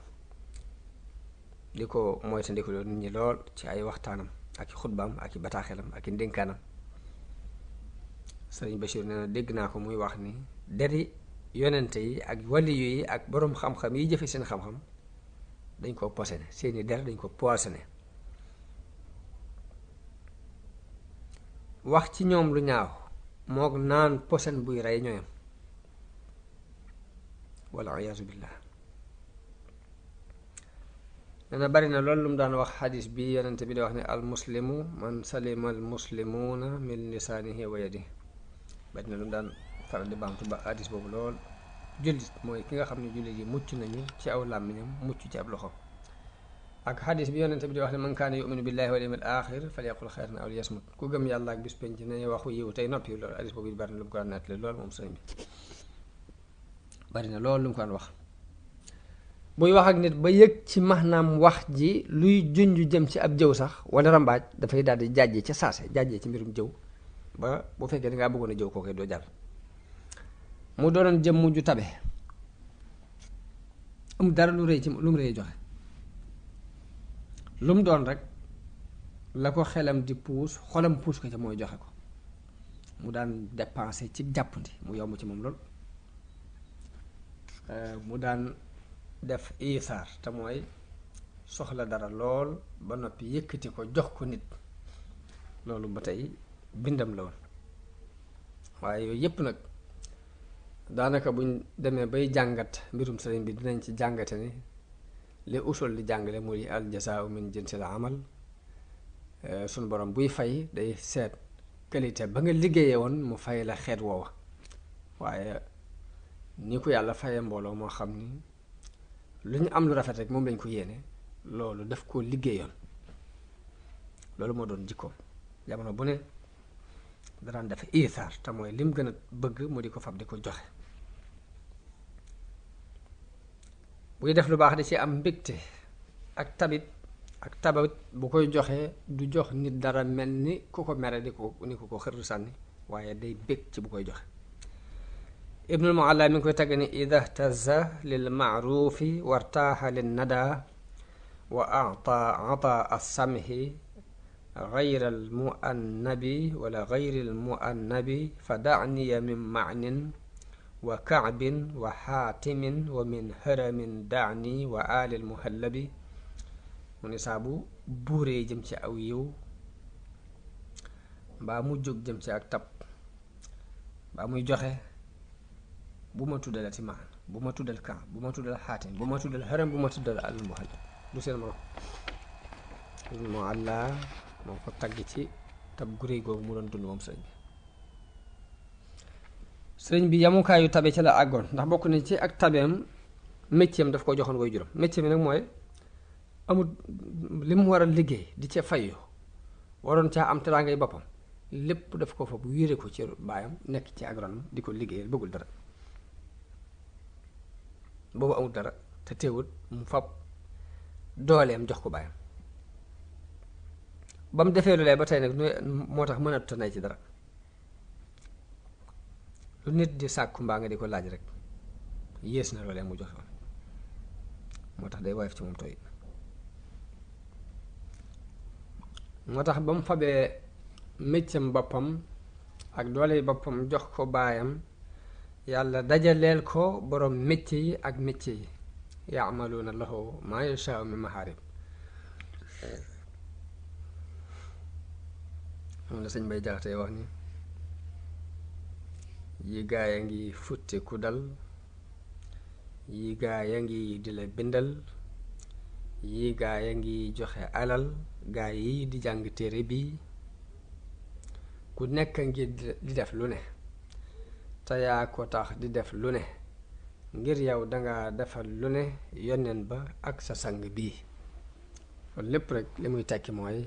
di ko moytandiku loolu nit ñi lool ci ay waxtaanam ak i xutbaam ak i bataaxelam ak i ndénkaanam sëriñ Bachir nee na dégg naa ko muy wax ni deri yonente yi ak waliyu yi ak boroom xam-xam yi jëfe seen xam-xam dañ ko posene seeni der dañ ko poisonné wax ci ñoom lu ñaaw moog naan posen buy rey ñooyam walla iyaazu billah nee na bari na loolu lu mu daan wax xadis bi yonente bi di wax ne al muslimu man salima al muslimuuna min lisaanihi wa yadihi bari na lu mu daan faral di baamtu ba xadis boobu lool jullit mooy ki nga xam ne jullit yi mucc nañu ci aw làmmiñam mucc ci ab loxo ak xadis bi yonente bi di wax ne man kaana yuminu billahi wal yawmil axir falyaqul xayran aw liyasmut ku gëm yàlla ak bis penc ne waxu yiw tey noppi. loolu xadis boobu bari na lu mu ko daan nettali loolu moom sëriñ bi bari na loolu lu mu ko daan wax. buy wax ak nit ba yëg ci maanaam wax ji luy junj jëm ci ab jëw sax wala rambaaj dafay daal di jàjjee ca saase jàjjee ci mbirum jëw ba bu fekkee dangaa bëggoon a jëw kooku doo jàll. mu doonoon jëm mujj tabe dara lu rëy ci lu mu rëy joxe lu mu doon rek la ko xelam di puus xolam puus ko ca mooy joxe ko. mu daan dépensé ci jàppandi mu yomb ci moom lool. mu daan def isaar te mooy soxla dara lool ba noppi yëkkati ko jox ko nit loolu ba tey bindam la woon. waaye yooyu yépp nag daanaka buñ demee bay jàngat mbirum sëriñ bi dinañ ci jàngate ni li usul di jàngale muy al jazaa'u min jinsil amal. sunu borom buy fay day seet qualité ba nga liggéeyee woon mu fay la xeet woowa. waaye ni ko yàlla fayee mbooloo moo xam ni lu ñu am lu rafet rek moom lañ ko yéene loolu daf koo liggéeyoon. loolu moo doon jikkoom jamono bu ne daraan def isaar te mooy lim gën a bëgg mu di ko fab di ko joxe. buy def lu baax di ci am mbégte ak tabit bu koy joxee du jox nit dara mel ni ku ko mere ni ko xër sànni waaye day bég ci bu koy joxe. Ibnul Mualla mi ngi koy tagg ni ida htaza lil maarufi wartaaxa lin nada wa ata as-samhi gayra al muannabi wala gayri al muannabi fa daniya min maanin wa kaabin wa xaatimin wa min haramin dani wa alil muhallabi. mu ne saabu buuree jëm ci aw yiw mbaa mu jóg jëm ci ak tab mbaa muy joxe bu ma tuddal atimaan bu ma tuddal kan bu ma tuddal xaatim bu ma tuddal haram bu ma tuddal al muhallab du seen morom. moo àllaa moo ko tagg ci tab guréy googu mu doon dund moom sëriñ bi yamukaayu tabe ci la àggoon ndax bokk na ci ak tabeem métier daf ko joxoon way juróom. métier bi nag mooy amul li mu war a liggéey di ca fayyu waroon caa am teraangay boppam lépp daf ko fa bu wéere ko ci baayam nekk ci agronome di ko liggéeyal bëggul dara boobu amul dara te teewut mu fab dooleem jox ko baayam ba mu defee lu lay ba tey nag moo tax mënatu nay ci dara lu nit di sàkku mbaa nga di ko laaj rek yées na loolee mu joxe woon moo tax day woyof ci moom tooy. moo tax ba mu fabee méccam boppam ak doole boppam jox ko baayam yàlla dajaleel ko borom métier yi ak métier yi yaamaluuna lahu maa yashaau min maharib. moom la sëñ Bay Jaxate wax ni yi gaaya ngi futti ku dal yi gaaya ngi di la bindal yi gaaya ngi joxe alal gaa yi di jàng téere bi ku nekk ngi di def lu ne te yaa ko tax di def lu ne ngir yow danga defal lu ne yoneen ba ak sa sang bii. kon lépp rek li muy tekki mooy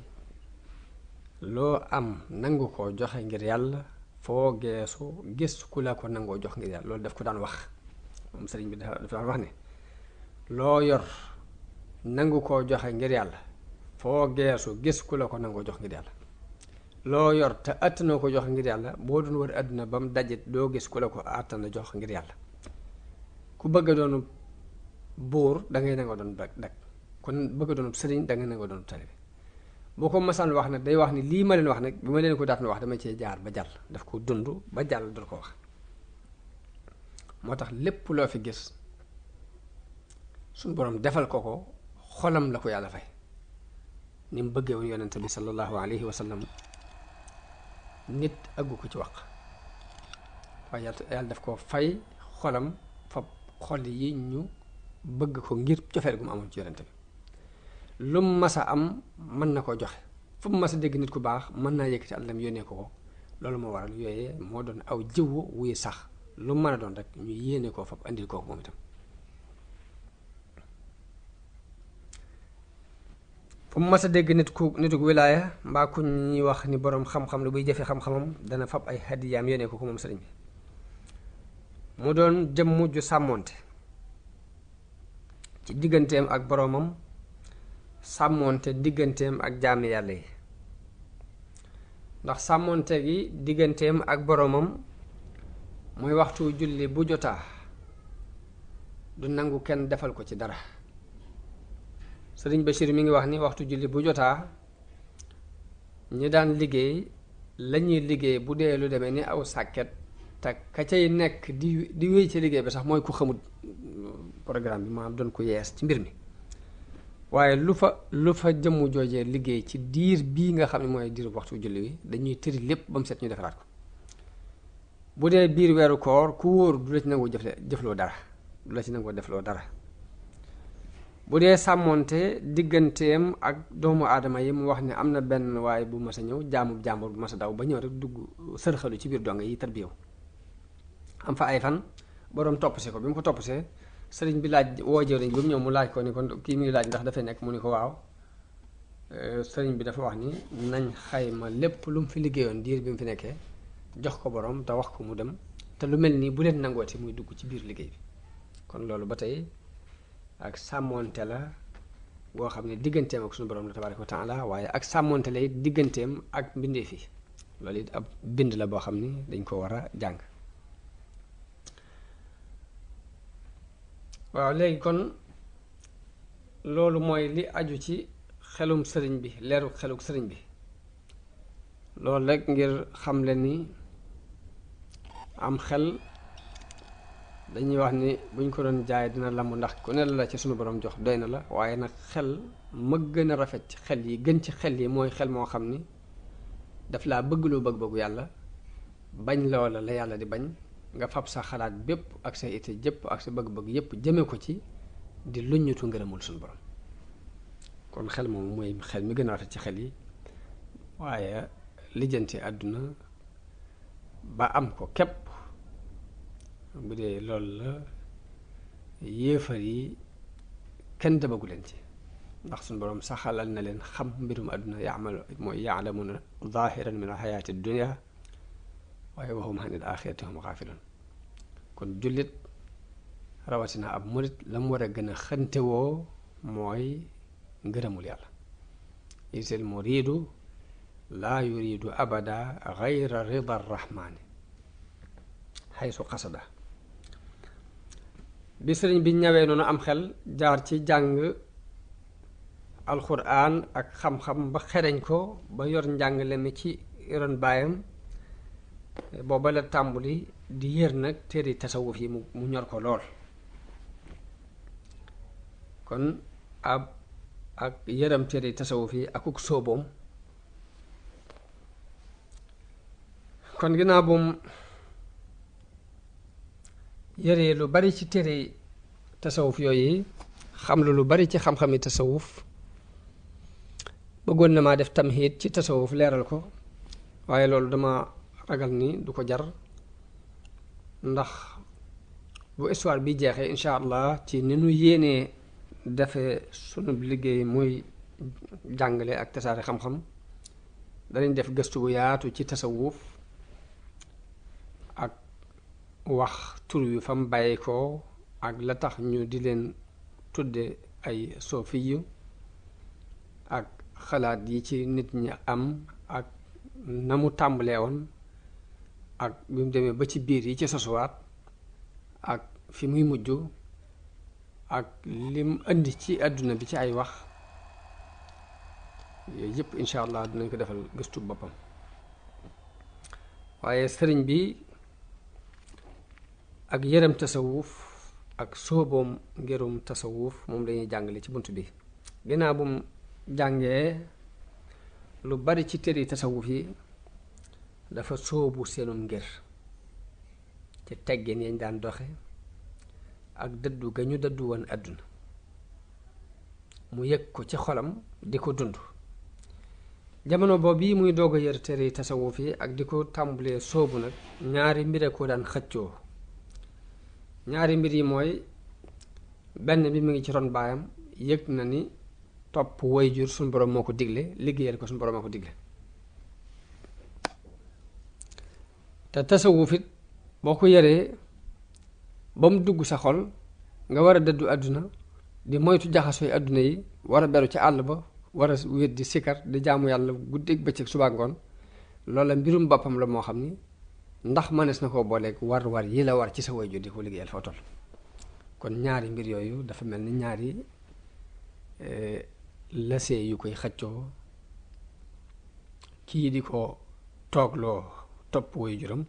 loo am nangu ko joxe ngir yàlla foo geesu gis ku la ko nangoo jox ngir yàlla loolu daf ko daan wax moom sëriñ bi dafa daan wax ne loo yor nangu koo joxe ngir yàlla foo geesu gis ku la ko nangoo jox ngir yàlla. loo yor te àttanoo ko jox ngir yàlla boo doon wër àdduna ba mu dajit doo gis ku la ko àttana jox ngir yàlla. ku bëgg a doonu buur dangay nangoo doon dag kon bëgg a doonu sëriñ dangay nangoo doonu taalibe. boo ko masaan wax nag day wax ni lii ma leen wax nag bi ma leen ko daat na wax dama cee jaar ba jàll daf ko dund ba jàll dul ko wax. moo tax lépp loo fi gis suñu borom defal ko ko xolam la ko yàlla fay ni mu bëggee woon yonente bi sallallahu alayhi wa sallam nit aggu ko ci wax waaye yàlla daf ko fay xolam fa xol yi ñu bëgg ko ngir cofeel gu mu amoon ci yonente bi. lu mu mas a am mën na ko joxe fu mu mas a dégg nit ku baax mën naa yëkkati àllam yónnee ko loolu moo waral yooyee moo doon aw jiwu wuy sax lu mën a doon rek ñu yéene koo fab andil kooku moom itam. fu mu mas a dégg nitu wilaaya mbaa ku ñuy wax ni boroom xam-xam lu buy jëfe xam-xamam dana fab ay hadiyaam yónnee ko moom sëriñ bi mu doon jëmm ju sàmmoonte ci digganteem ak boroomam sàmmoonte digganteem ak jaami yàlla yi ndax sàmmoonte gi digganteem ak boroomam muy waxtu julli bu jotaa du nangu kenn defal ko ci dara sëriñ Bachir mi ngi wax ni waxtu julli bu jotaa ñi daan liggéey lañuy liggéey bu dee lu demee ni aw sàkket te ka cay nekk di wéy ci liggéey bi sax mooy ku xamut programme bi maanaam doon ko yees ci mbir mi waaye lu fa jëmm joojee liggéey ci diir bii nga xam ne mooy diir waxtu julli wi dañuy tëri lépp ba mu set ñu defaraat ko bu dee biir weeru koor ku wóor du la ci nangoo jëfloo dara du la ci nangoo defloo dara bu dee sàmmoonte digganteem ak doomu aadama yi mu wax ne am na benn waaye bu mas a ñëw jaamu jàmbur bu mas a daw ba ñëw rek dugg sërxalu ci biir donga yi tarbiyaw am fa ay fan boroom toppsi ko bi mu ko toppsee sëriñ bi laaj woo jëwriñ bi mu ñëw mu laaj ko ni kon kii muy laaj ndax dafay nekk mu ni ko waaw sëriñ bi dafa wax ni nañ xayma lépp lu mu fi liggéeyoon diir bi mu fi nekkee jox ko boroom te wax ko mu dem te lu mel nii bu leen nangooti muy dugg ci biir liggéey bi kon loolu ba tey ak sàmmoonte la boo xam ne digganteem ak suñu borom la tabaaraka wa taala waaye ak sàmmoonte la it digganteem ak mbindeef yi loolu it ab bind la boo xam ni dañ ko war a jàng waaw léegi kon loolu mooy li aju ci xelum sëriñ bi leeru xeluk sëriñ bi loolu rek ngir xam leen ni am xel dañuy wax ni buñ ko doon jaay dina lamb ndax ku ne la ci sunu borom jox doy na la waaye nag xel ma gën a rafet ci xel yi gën ci xel yi mooy xel moo xam ni daf laa bëgg loo bëgg-bëggu yàlla bañ loola la yàlla di bañ nga fab sa xalaat bépp ak sa ité jëpp ak sa bëgg-bëgg yépp jëme ko ci di luññutu ngërëmul sunu borom kon xel moom mooy xel mi gën a rafet ci xel yi waaye lijjanti àdduna ba am ko képp bu dee loolu la yéefar yi kenn demagu leen ci ndax suñu boroom saxalal na leen xam mbirum àdduna ya'lamuna zaahiran min al-hayaati dunya waaye wa hum anil aaxirati hum gaafiluun kon jullit rawatina ab murit la mu war a gën a xëntewoo mooy ngërëmul yàlla isil muriidu laa yuriidu abada gayra rida rahmaani xaysu xasada bi sëriñ bi ñawee noonu am xel jaar ci jàng alxuraan ak xam-xam ba xereñ ko ba yor njàngale mi ci ron baayam booba la tàmbuli di yër nag téere tasawuf yi mu ñor ko lool kon ak yëram téere tasawuf yi akuk sóoboom kon ginnaaw bu yëree lu bari ci téere tasawuf yooyu xam lu bari ci xam-xami tasawuf bëggoon na maa def tamhiid ci tasawuf leeral ko waaye loolu dama ragal ni du ko jar ndax bu histoire bi jeexee incha allah ci ni nu yéenee defe sunu liggéey muy jàngale ak tasaare xam-xam danañ def gëstu bu yaatu ci tasawuf ak wax tur wi fa mu bàyyi ko ak la tax ñu di leen tudde ay sofiyu ak xalaat yi ci nit ñi am ak na mu tàmbalee woon ak bi mu demee ba ci biir yi ci sosuwaat ak fi muy mujj ak lim indi ci àdduna bi ci ay wax yooyu yëpp incha allah dinañ ko defal gëstu boppam waaye sëriñ bi ak yërëm tasawuf ak sóoboom ngirum tasawuf moom dañuy jàngale ci bunt bi ginnaaw bu mu jàngee lu bari ci téere tasawuf yi dafa sóobu seenum ngir ci teggin yañ daan doxe ak dëddu ga ñu dëddu woon àdduna mu yëg ko ci xolam di ko dund jamono boobu yi muy doog a yër téere tasawuf yi ak di ko tàmbalee sóobu nag ñaari mbir a ko daan xëccoo ñaari mbir yi mooy benn bi mu ngi ci ron baayam yëg na ni topp waajur suñu borom moo ko digle liggéeyal ko suñu borom moo ko digle te tasawuf it boo ko yaree ba mu dugg sa xol nga war a dëddu àdduna di moytu jaxasooy àdduna yi war a beru ci àll ba war a wéet di sikar di jaamu yàlla guddeeg bëccëg suba ngoon loola mbirum boppam la moo xam ni ndax mënees na koo booleeg war yi la war ci sa waajur di ko liggéeyal foo toll kon ñaari mbir yooyu dafa mel ni ñaari lasee yu koy xaccoo kii di ko toogloo topp waajuram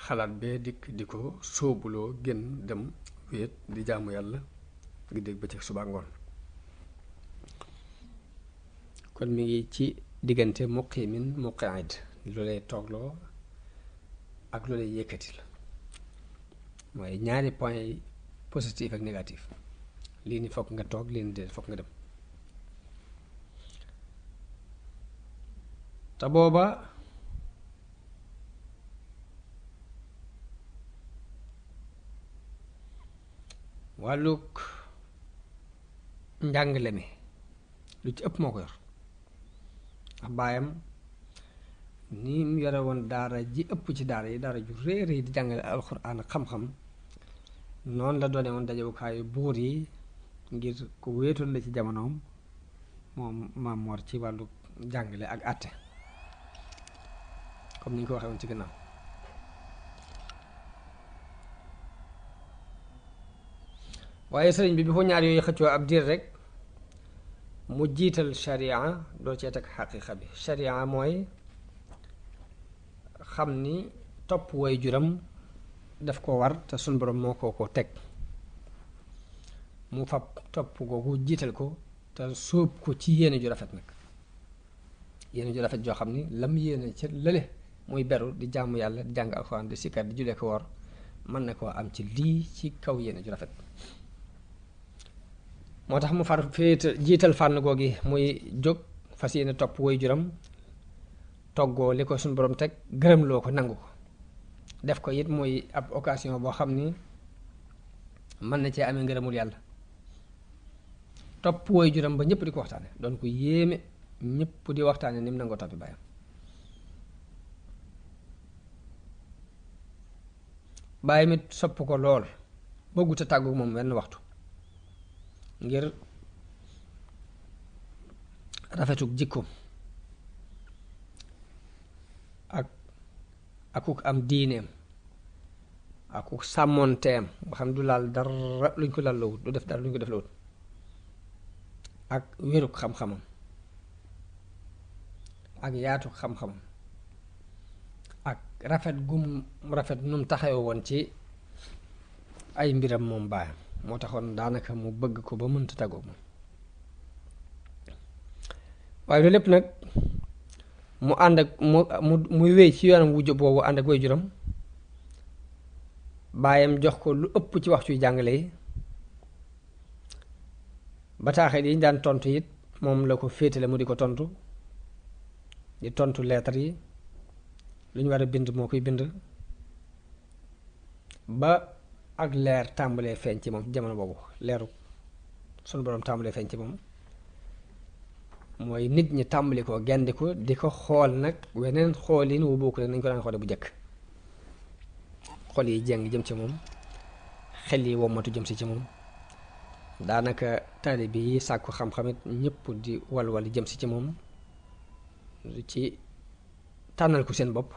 xalaat bee dikk di ko sóobuloo gën dem wéet di jaamu yàlla guddeeg bëccëg suba ngoon kon mi ngi ci diggante muqimin muqaid lu lay toogloo ak lu lay yëkkati la mooy ñaari point yi positif ak négatif lii ni fokk nga toog lii ni déet fokk nga dem te booba wàllug njàngale mi lu ci ëpp moo ko yor ndax baayam ni mu yore woon daara ji ëpp ci daara yi daara ju réer yi di jàngale alxuraan ak xam-xam noonu la doone woon dajewukaayu buur yi ngir ku wéetoon la ci jamonoom moom Maam Mor ci wàllu jàngale ak àtte comme ni ñu ko waxee woon ci gannaaw waaye sëriñ bi ko ñaar yooyu xëccoo ab diir rek mu jiital sharia doo cee teg xaqiiqa bi sharia mooy xam ni topp waajuram daf ko war te suñ borom moo ko teg mu fab topp googu jiital ko te sóob ko ci yéene ju rafet nag yéene ju rafet joo xam ni lam yéene ca lële muy beru di jaamu yàlla di jàng alxuraan di sikkar di julee ko woor mën na koo am ci lii ci kaw yéene ju rafet moo tax mu far féeta jiital fànn googi muy jóg fas yéene topp waajuram toggoo li ko suñu borom teg gërëm loo ko nangu ko def ko it muy ab occasion boo xam ni mën na cee amee ngërëmul yàlla topp waajuram ba ñëpp di ko waxtaane doon ko yéeme ñëpp di waxtaane ni mu nangoo toppi baayam bàyyi mit sopp ko lool bëggut a tàggu moom wenn waxtu ngir rafetuk jikko akuk am diineem akuk sàmmoonteem nga xam du laal dara luñ ko laal lawut du def dara luñ ko def lawut ak wéruk xam-xamam ak yaatu xam-xamam ak rafet gum rafet num taxawe woon ci ay mbiram moom baayam moo taxoon daanaka mu bëgg ko ba mënta tàggoog moom waaye loolu lépp nag mu ànd ak muy wéy ci yoonam wujj boobu ànd ak waajuram baayam jox ko lu ëpp ci waxtu yu jàngale yi bataaxel yi ñu daan tontu it moom la ko féetale mu di ko tontu di tontu leetar yi lu ñu war a bind moo koy bind ba ak leer tàmbalee feeñ ci moom jamono boobu leeru sunu boroom tàmbalee feeñ ci moom mooy nit ñi tàmbali ko gendi ko di ko xool nag weneen xoolin wu bokk nañ ko daan xoole bu njëkk xol yi jeng jëm ci moom xel yi wommatu jëm si ci moom daanaka taalibe yi sàkku xam-xamit ñëpp di walwal jëm si ci moom ci tànnal ko seen bopp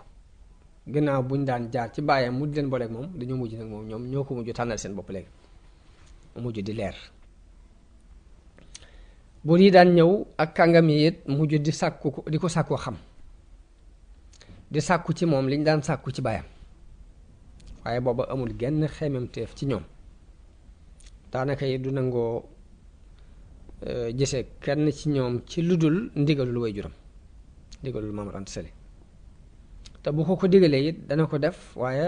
gannaaw buñ daan jaar ci baayam mu di leen booleeg moom dañoo mujj nag moom ñoom ñoo ko mujj tànnal seen bopp léegi mu mujj di leer buur yi daan ñëw ak kàngam yi it mujj di sàkku ko di ko sàkkoo xam di sàkku ci moom liñ daan sàkku ci baayam waaye booba amul genn xememteef ci ñoom daanaka yi du nangoo gisee kenn ci ñoom ci lu dul ndigalul waajuram ndigalul Maam Mor Anta Sali te bu ko digalee it dana ko def waaye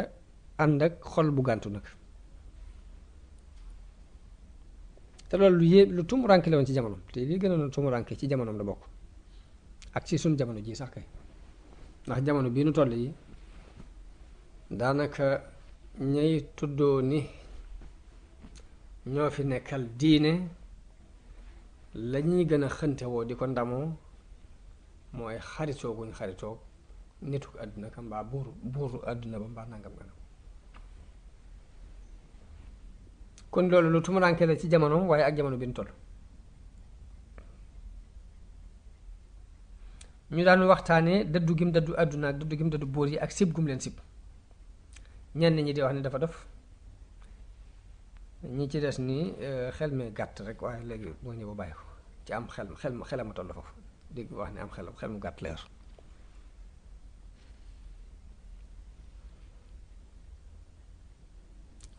ànd ak xol bu gàntu nag te loolu lu tumuranke la woon ci jamonoom te li gënoon a tumuranke ci jamonoom la bokk ak ci suñ jamono ji sax kay ndax jamono bii nu toll yi daanaka ñay tuddoo ni ñoo fi nekkal diine la ñuy gën a xëntewoo di ko ndamoo mooy xaritoo guñ xaritoo nitu àdduna ka mbaa buuru àdduna ba mbaa nangam nga kon loolu lu tumuraanke la ci jamono waaye ak jamono bi ñu toll ñu daan waxtaanee dëddu gim dëddu àdduna ak dëddu gim dëddu buur yi ak sib gum leen sib ñenn ñi di wax ni dafa def ñi ci des nii xel mi gàtt rek waaye léegi moo ñëw ba bàyyi ko ci am xelam a toll foofu dégg wax ni am xel mu gàtt leer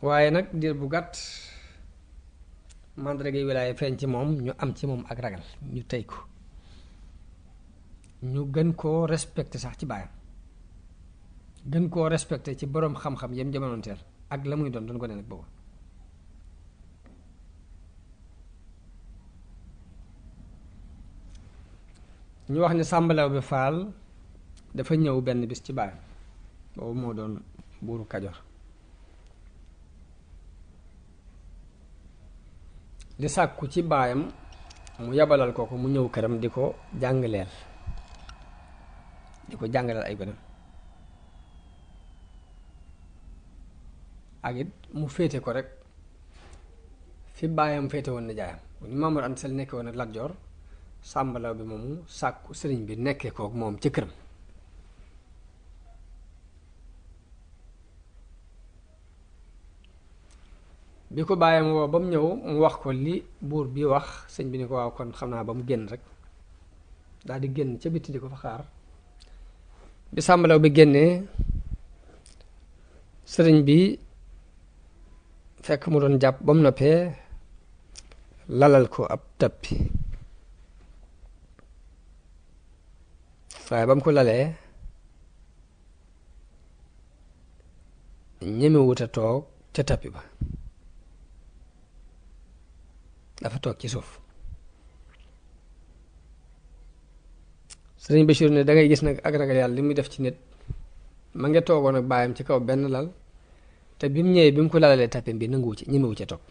waaye nag diir bu gàtt mandarga yi wilaaya feeñ ci moom ñu am ci moom ak ragal ñu tey ko ñu gën koo respecté sax ci baayam gën koo respecté ci boroom xam-xam yam jamonoonteel ak la muy doon ko ne nag boobu ñu wax ni sàmbalaw bi faal dafa ñëw benn bis ci baayam boobu moo doon buuru Kajoor di sàkku ci baayam mu yabalal ko mu ñëw këram di ko jàngaleel ay gënam ak it mu féete ko rek fi baayam féete woon nijaayam ni Maam Mor Anta Sali nekkee woon ak Lat Joor sàmbalaw bi moomu sàkku sëriñ bi nekkee kook moom ci këram bi ko baayam woo ba mu ñëw mu wax ko li buur bi wax sëñ bi ni ko waaw kon xam naa ba mu génn rek daal di génn ca bitti di ko fa xaar bi sàmbalaw bi génnee sëriñ bi fekk mu doon jàpp ba mu noppee lalal ko ab tappi waaye ba mu ko lalee ñemewut a toog ca tappi ba dafa toog ci suuf sëriñ Bachir ne dangay gis nag ak ragal yàlla li muy def ci nit ma nga toogoon ak baayam ci kaw benn lal te bi mu ñëwee bi mu ko lalalee tappi bi nanguwu ci ñemewu ca toog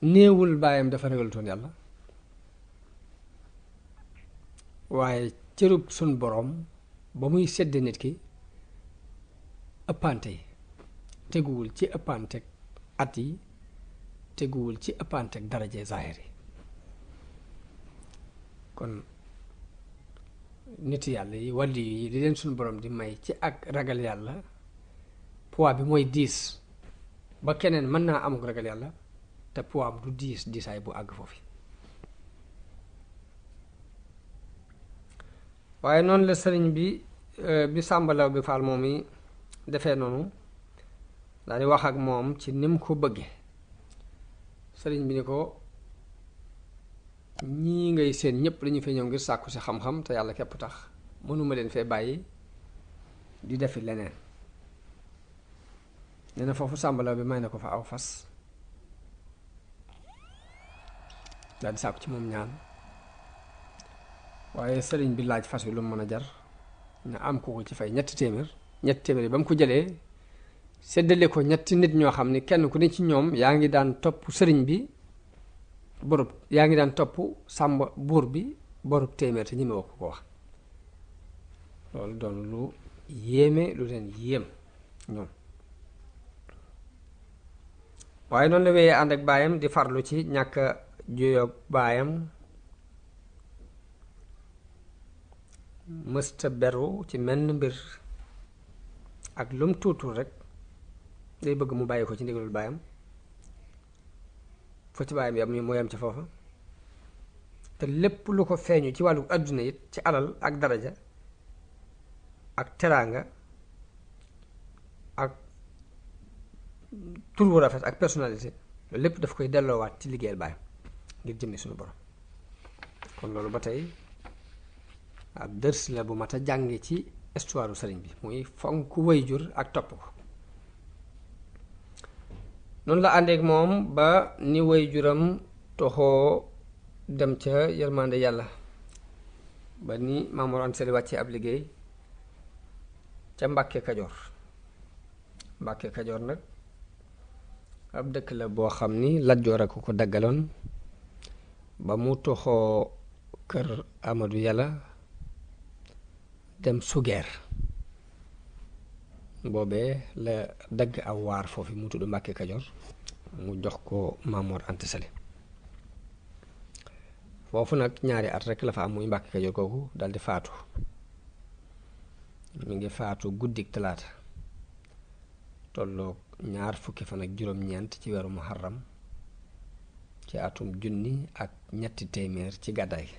néewul baayam dafa ragalutoon yàlla waaye cërub sun boroom ba muy sedd nit ki ëppante yi teguwul ci ëppanteeg at yi teguwul ci ëppanteeg daraje zaahir yi kon nit yàlla yi wàlli yi li leen suñu borom di may ci ak ragal yàlla poids bi mooy diis ba keneen mën naa amuk ragal yàlla te poids am du diisaay bu àgg foofu waaye noonu la sëriñ bi sàmbalaw bi faal moom yi defee noonu daal di wax ak moom ci nim ko bëgge sëriñ bi ni ko ñii ngay seen ñépp dañu fee ñëw ngir sàkku si xam-xam te yàlla képp tax mënuma leen fee bàyyi di defi leneen nee na foofu sàmbalaw bi may na ko fa aw fas daal di sàkku ci moom ñaan waaye sëriñ bi laaj fas wi lu mu mën a jar na am ko ci fay ñetti téeméer yi ba mu ko jëlee séddale ko ñetti nit ñoo xam ni kenn ku ne ci ñoom yaa ngi daan topp sëriñ bi borub yaa ngi daan topp sàmba buur bi borub téeméer te ñeme ko wax loolu doon lu yéeme lu leen yéem ñoom waaye noonu la wéyee ànd ak baayam di farlu ci ñàkk juyoog baayam mësta beru ci menn mbir ak lum tuutul rek day bëgg mu bàyyi ko ci ndigalul baayam foo ci baayam yam mu yam ci foofa te lépp lu ko feeñu ci wàllu àdduna it ci alal ak daraja ak teraanga ak tur wu rafet ak personnalité loolu lépp daf koy delloowaat ci liggéeyal baayam ngir jëmmi suñu borom kon loolu ba tey ab dërs la bu mat a jànge ci histoire sëriñ bi muy fonk waajur ak topp ko noonu la àndeek moom ba ni waajuram toxoo dem ca yërmande yàlla ba ni Maam Mor Anta Sali wàccee ab liggéey ca Mbàkke Kajoor nag ab dëkk la boo xam ni Lat Joor a ko daggaloon ba mu toxoo kër Amadou Yàlla dem Sugeer boobee la dagg aw waar foofu mu tudd Mbàkke Kajoor mu jox ko Maamoor Anta Sali foofu nag ñaari at rekk la fa am muy Mbàkke Kajoor kooku daldi faatu mi ngi faatu guddik talaata tolloog 20 ci weeru muharram ci atum 1300 ci gàddaay gi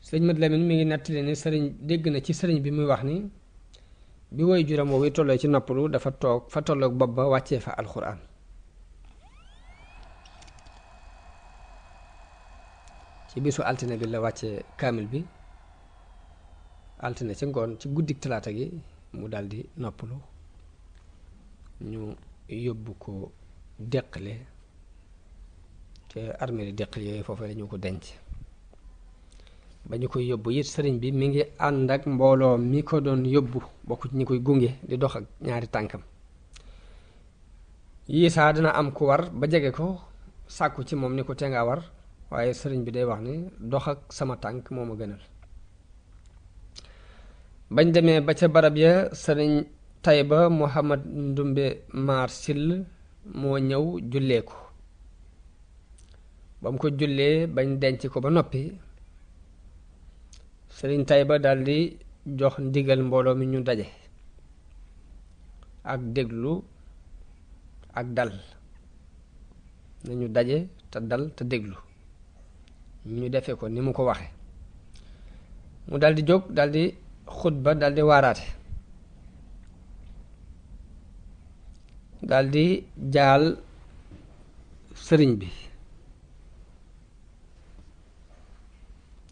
sëriñ Mat Lamin mi ngi nettali ni sëriñ dégg na ci sëriñ bi muy wax ni bi woy juram woowu tollee ci noppalu dafa toog fa tolloog bopp ba wàccee fa alxuraan ci bisu altine bi la wàccee kaamil bi altine ci ngoon ci guddik talaata gi mu daldi noppalu ñu yóbbu ko Deqale te armée li Deqale yooyu foofu la ñu ko denc ba ñu koy yóbbu it sëriñ bi mi ngi ànd ak mbooloo mi ko doon yóbbu bokk ci ñi koy gunge di dox ak ñaari tànkam yii saa dina am ku war ba jege ko sàkku ci moom ni ko tee nga war waaye sëriñ bi day wax ni dox ak sama tànk moo ma gënal bañ demee ba ca barab ya sëriñ Tayba Muhammad Ndumbe Maar Sill moo ñëw jullee ko ba mu ko jullee bañ denc ko ba noppi sëriñ Tayba daldi jox ndigal mbooloo mi ñu daje ak déglu ak dal nañu daje te dal te déglu ñu defee ko ni mu ko waxe mu daldi jóg daldi xutba daldi waaraate daldi jaal sëriñ bi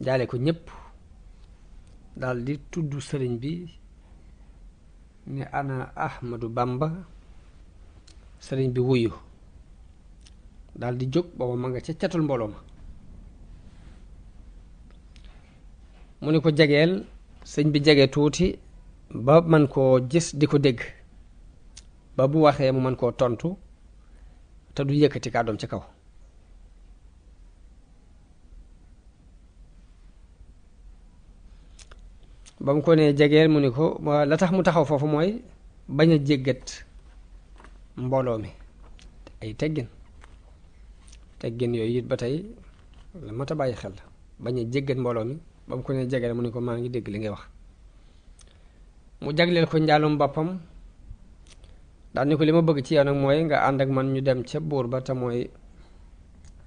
jaale ko ñépp daldi tudd sëriñ bi ne ana Ahmadu Bamba sëriñ bi wuyu daldi jóg booba ma nga ca catul mbooloo ma mu ni ko jegeel sëñ bi jege tuuti ba man koo gis di ko dégg ba bu waxee mu man koo tontu te du yëkkati kàddoom ci kaw ba mu ko nee jegeel mu ni ko la tax mu taxaw foofu mooy bañ a jéggat mbooloo mi ay teggin yooyu it ba tey la mat a bàyyi xel bañ a jéggat mbooloo mi ba mu ko nee jegeel mu ni ko maa ngi dégg li ngay wax mu jagleel ko njaalum boppam daal ni ko li ma bëgg ci yow nag mooy nga ànd ak man ñu dem ca buur ba te mooy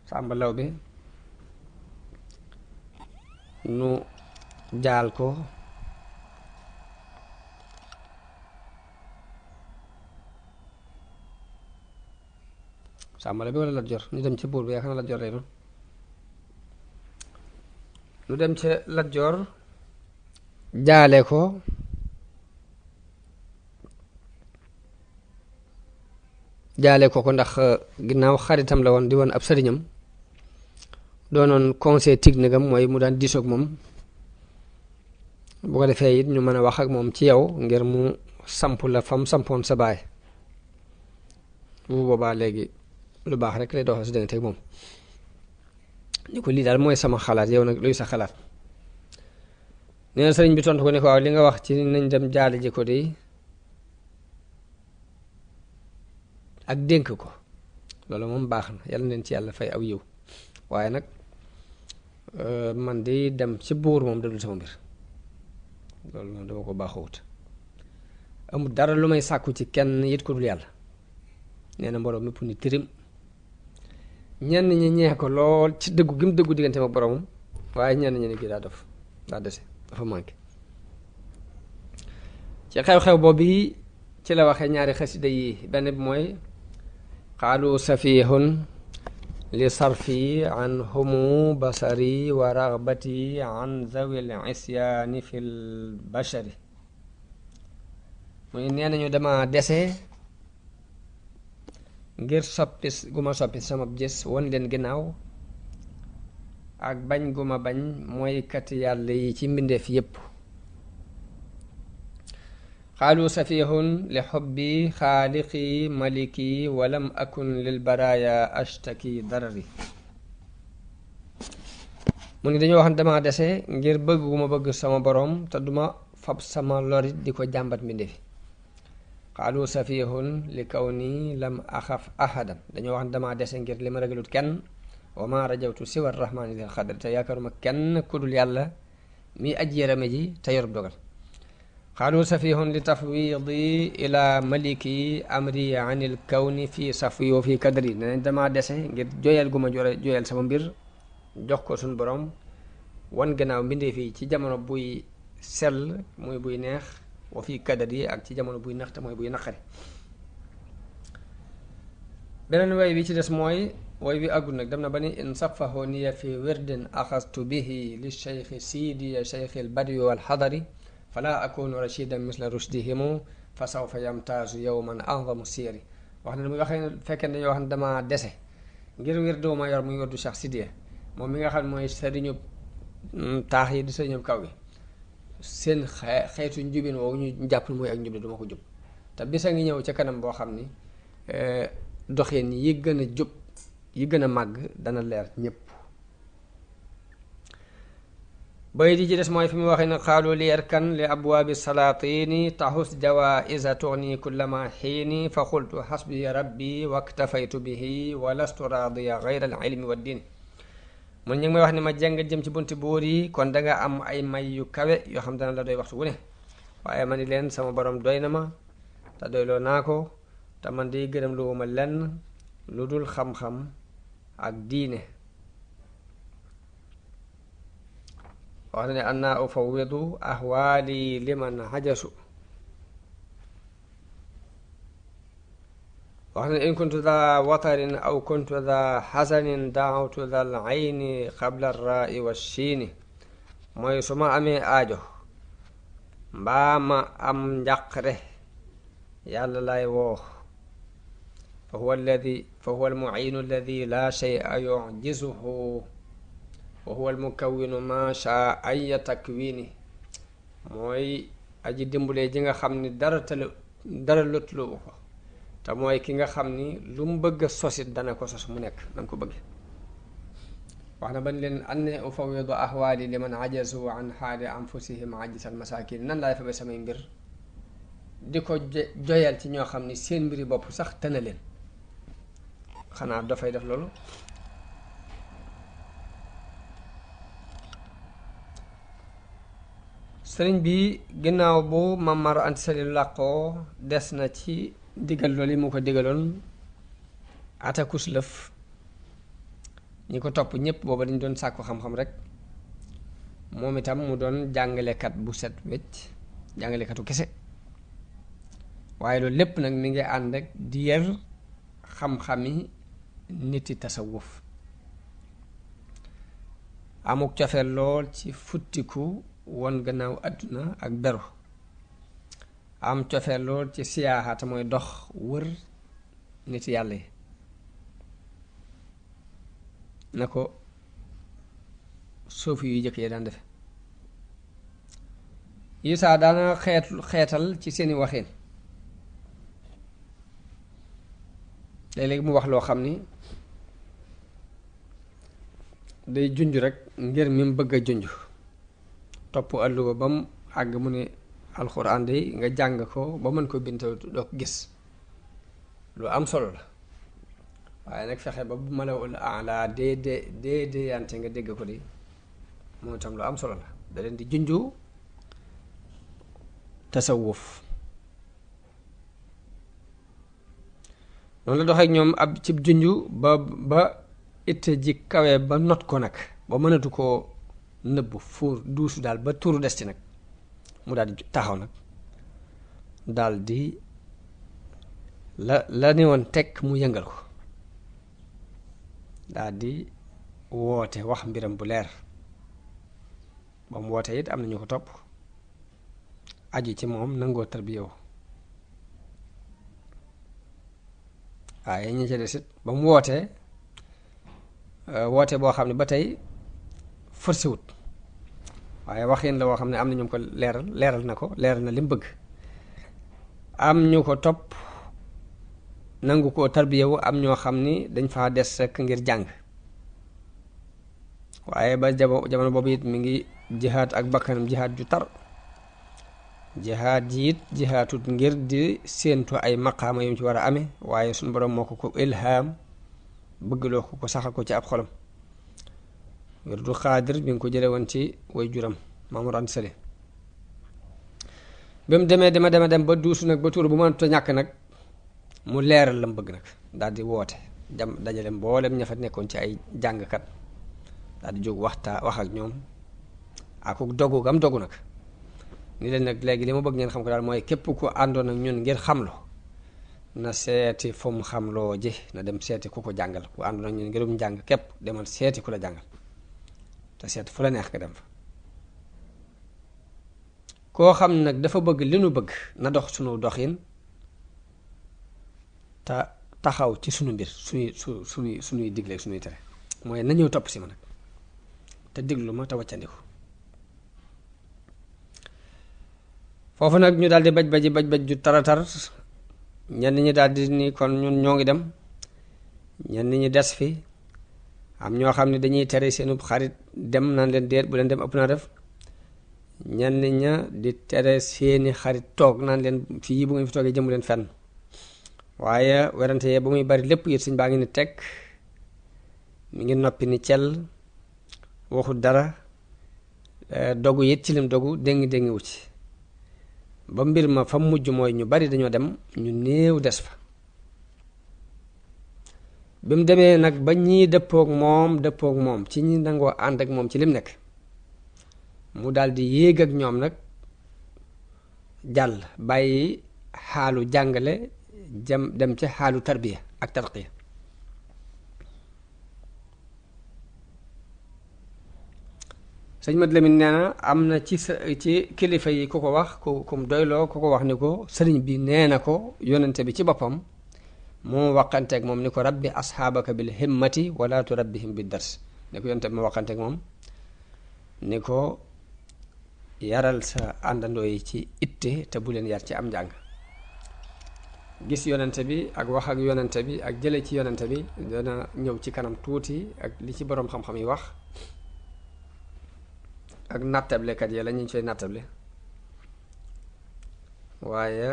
Sàmba Lawbe nu jaal ko Sàmba Lawbe walla Lat Joor ñu dem ca buur ba yaakaar na Lat Joor lay doon nu dem ca Lat Joor jaale ko ko ndax ginnaaw xaritam la woon di woon ab sëriñam doonoon conseil technique am mooy mu daan diisoog moom bu ko defee it ñu mën a wax ak moom ci yow ngir mu samp la fam sampoon sa baay bu boobaa léegi lu baax rek lay doxal si diggante ak moom ni ko lii daal mooy sama xalaat yow nag luy sa xalaat nee na sëriñ bi tontu ko ne ko waaw li nga wax ci nañ dem jaale ji ko de ak dénk ko loolu moom baax na yàlla neen ci yàlla fay aw yiw waaye nag man di dem ci buur moom dadul sama mbir loolu moom dama ko baaxawut amul dara lu may sàkku ci kenn yit ko dul yàlla nee na mbooloo mépp ni tirim ñenn ñi ñeex ko lool ci dëggu gi mu dëggu diggante ma boromam waaye ñenn ñi ne kii daa dese dafa manqué ci xew-xew boobu ci la waxee ñaari xasida yi benn bi mooy qaalu safihun li sarfi an humu basari wa ragbati an zawil isyaani fil bashari muy nee nañu dama dese ngir soppi gu ma soppi sama gis won leen ginnaaw ak bañ gu ma bañ mooy kat yàlla yi ci mbindeef yépp xaalu safihun li xubbi xaaliqi maliki walam akun lil baraya ashtaki darari mu ni dañoo wax ne dama dese ngir bëgg gu ma bëgg sama borom te duma fab sama lorit di ko jàmbat mbindeefi xaalu safihun li kaw nii lam axaf ahadan dañoo wax ne dama dese ngir li ma ragalut kenn wa ma rajawtu siwa rahmani dil xadr te yaakaaruma kenn kudul yàlla mi aj yërame ji te yorub dogal xaalu safihun li tafwidi ila maliki amri anil kawni fi safwi wa fi kadri ne dama dese ngir joyal gu ma joyal sama mbir jox ko suñ borom wan gannaaw mbindee fii ci jamono buy sell muy buy neex wa fi kadri ak ci jamono buy naxte mooy buy naqari beneen way bi ci des mooy way bi àggul nag dem na ba ni in safaho niya fi wirdin axastu bihi li cheikhi siidiya cheikhi l badwi wal xadari fala akunu rashidan misla rushdihimu fa sawfa yamtaazu yowman a'zamu siyari wax ne muy waxee fekkee dañoo wax ne dama dese ngir wirdu ma yor muy wirdu Cheikh Sidiya moom mi nga xam ne mooy sëriñu taax yi di sëriñu kaw gi seen xeetu njubin woowu ñu jàpp mooy ak njub de duma ko jub te bisa ngi ñëw ca kanam boo xam ni doxin yi gën a jub yi gën a màgg dana leer ñépp bay di ci des mooy fi mu waxee ne xaalu li erkan li abwaabi salaatini taxus jawaaisa tugni kullama xiini fa qultu xasbi rabbi waktafaytu bihi wa lastu raadiya gayra al ilmi wa diini mun ñu ngi may wax ni ma jàng jëm ci bunti buur yi kon danga am ay may yu kawe yoo xam dana la doy waxtu wu ne waaye ma ni leen sama borom doy na ma te doyloo naa ko te man di gërëm lu ma lenn lu dul xam-xam ak diine wax na ne anna ufawidu ahwaali liman hajasu wax na ne in kuntu da watarin aw kuntu da xasanin daawtu dal ayni qabla rai wa shiini mooy su ma amee aajo mbaa ma am njàqre yàlla lay woo fa huwa almuciinu alladi la shay'a yucjizuhu wa huwa almukawwinu ma shaa aya takwini mooy aji dimbulee ji nga xam ni dara lotlu ko te mooy ki nga xam ni lu mu bëgg a sosit dana ko sos mu nekk na ko bëgg wax na ban leen anne ufawidu ahwaali liman ajazu an xaali anfusihim ajisal masakin nan laay fabe samay mbir di ko joyal ci ñoo xam ni seen mbiri bopp sax tëna leen xanaa dafay def loolu sëriñ bi ginnaaw bu Mamar Anta Sali làqoo des na ci digal loolu yi mu ko digaloon atakus lëf ñi ko topp ñépp booba dañ doon sàkku xam-xam rek moom itam mu doon jàngalekat bu set wecc jàngalekatu kese waaye loolu lépp nag mi ngi ànd ak di yar xam-xami niti tasawuf amuk cofeel lool ci futtiku won gannaaw àdduna ak beru am cofeel lool ci siyaaxaata mooy dox wër nit yàlla yi na ko suufi yu jëkk yi daan defe Isaa daana xeetal ci seeni waxin léeg-léeg mu wax loo xam ni day junj rek ngir mi mu bëgg a junj topp àlluwa ba mu àgg mu ne alxuraan day nga jàng ko ba mën ko bind doo ko gis lu am solo la waaye nag fexe ba bu malawul ala dee yante nga dégg ko di moom itam lu am solo la da leen di junju tasawuf noonu la doxee ak ñoom ab cib junju ba itte ji kawe ba not ko nag ba mënatu koo nëbb fuur duusu daal ba tuuru des ci nag mu daal di taxaw nag daal di la ni woon tekk mu yëngal ko daal di woote wax mbiram bu leer ba mu woote it am na ñu ko topp aju ci moom nangoo tarbiyewu waaye ñi ci des it ba mu wootee woote boo xam ne ba tey forcé wut waaye waxin la woo xam ne am na ñu ko leeral na ko leeral na li mu bëgg am ñu ko topp nangu koo tarbiyawu, am ñoo xam ni dañ faa des rekk ngir jàng. waaye ba jamono boobu it mi ngi jihaad ak bakkanam jihaad ju tar, jihaad ji it jihaatut ngir di séentu ay maqaama yu mu ci war a amee, waaye suñu borom moo ko ilham bëggloo ko saxal ko ci ab xolam. wirdu xaadir bi nga ko jële woon ci way juram Mamour Anta Sali. ba mu demee dem ba duusu nag ba tuur bu mënut a ñàkk nag mu leeral la mu bëgg nag daal di woote dajale mboolem ña fa nekkoon ci ay jàngkat, daal di jóg wax ak ñoom ak dogu gam dogu nag ni leen nag léegi li ma bëgg ngeen xam ko daal mooy képp ku àndoon ak ñun ngir xamlo na seeti fu mu xamloo ji, na dem seeti ku ko jàngal. ku àndoon ak ñun ngirum njàng képp demal seeti ku la jàngal te seeti fu la neex nga dem fa. koo xam nag dafa bëgg li nu bëgg na dox sunu doxin te taxaw ci sunu mbir suñuy digle suñuy tere, mooy na ñëw topp si ma nag te diglu ma te waccandiku. foofu nag ñu daal di baj ju taratar, ñenn ñi daal di ni kon ñun ñoo ngi dem, ñenn ñi des fi, am ñoo xam ne dañuy tere seenu xarit dem naan leen déet bu leen dem ëpp naa def, ñenn ña di tere seeni xarit toog naan leen fii bu ngeen fi toogee jëmu leen fenn. waaye werante yee ba muy bari lépp it sëñ baa ngi ni teg, mi ngi noppi ni cell, waxul dara, dogu it ci lim dogu déngi wu ci. ba mbir ma fa mujj mooy ñu bari dañoo dem, ñu néew des fa. bi mu demee nag ba ñii dëppook moom ci ñi nangoo ànd ak moom ci lim nekk, mu daldi yéeg ak ñoom nag jàll bàyyi xaalu jàngale dem ca xaalu tarbiya ak tarqiya. sëñ Mat Lamin nee na am na ci kilifa yi ku ko wax kum doyloo ku ko wax ni ko sëriñ bi nee na ko yonente bi ci boppam moo waqanteeg moom ni ko rabbi asxaabaka bil himmati wala turabbihim bid dars. ni ko yonente bi moo waqanteeg moom ni ko yaral sa àndandoo yi ci itte te bu leen yar ci am njàng. gis yonente bi ak wax ak yonente bi ak jële ci yonente bi dana ñëw ci kanam tuuti, ak li ci boroom xam-xam yi wax ak nattablekat ya la ñu fay nattable, waaye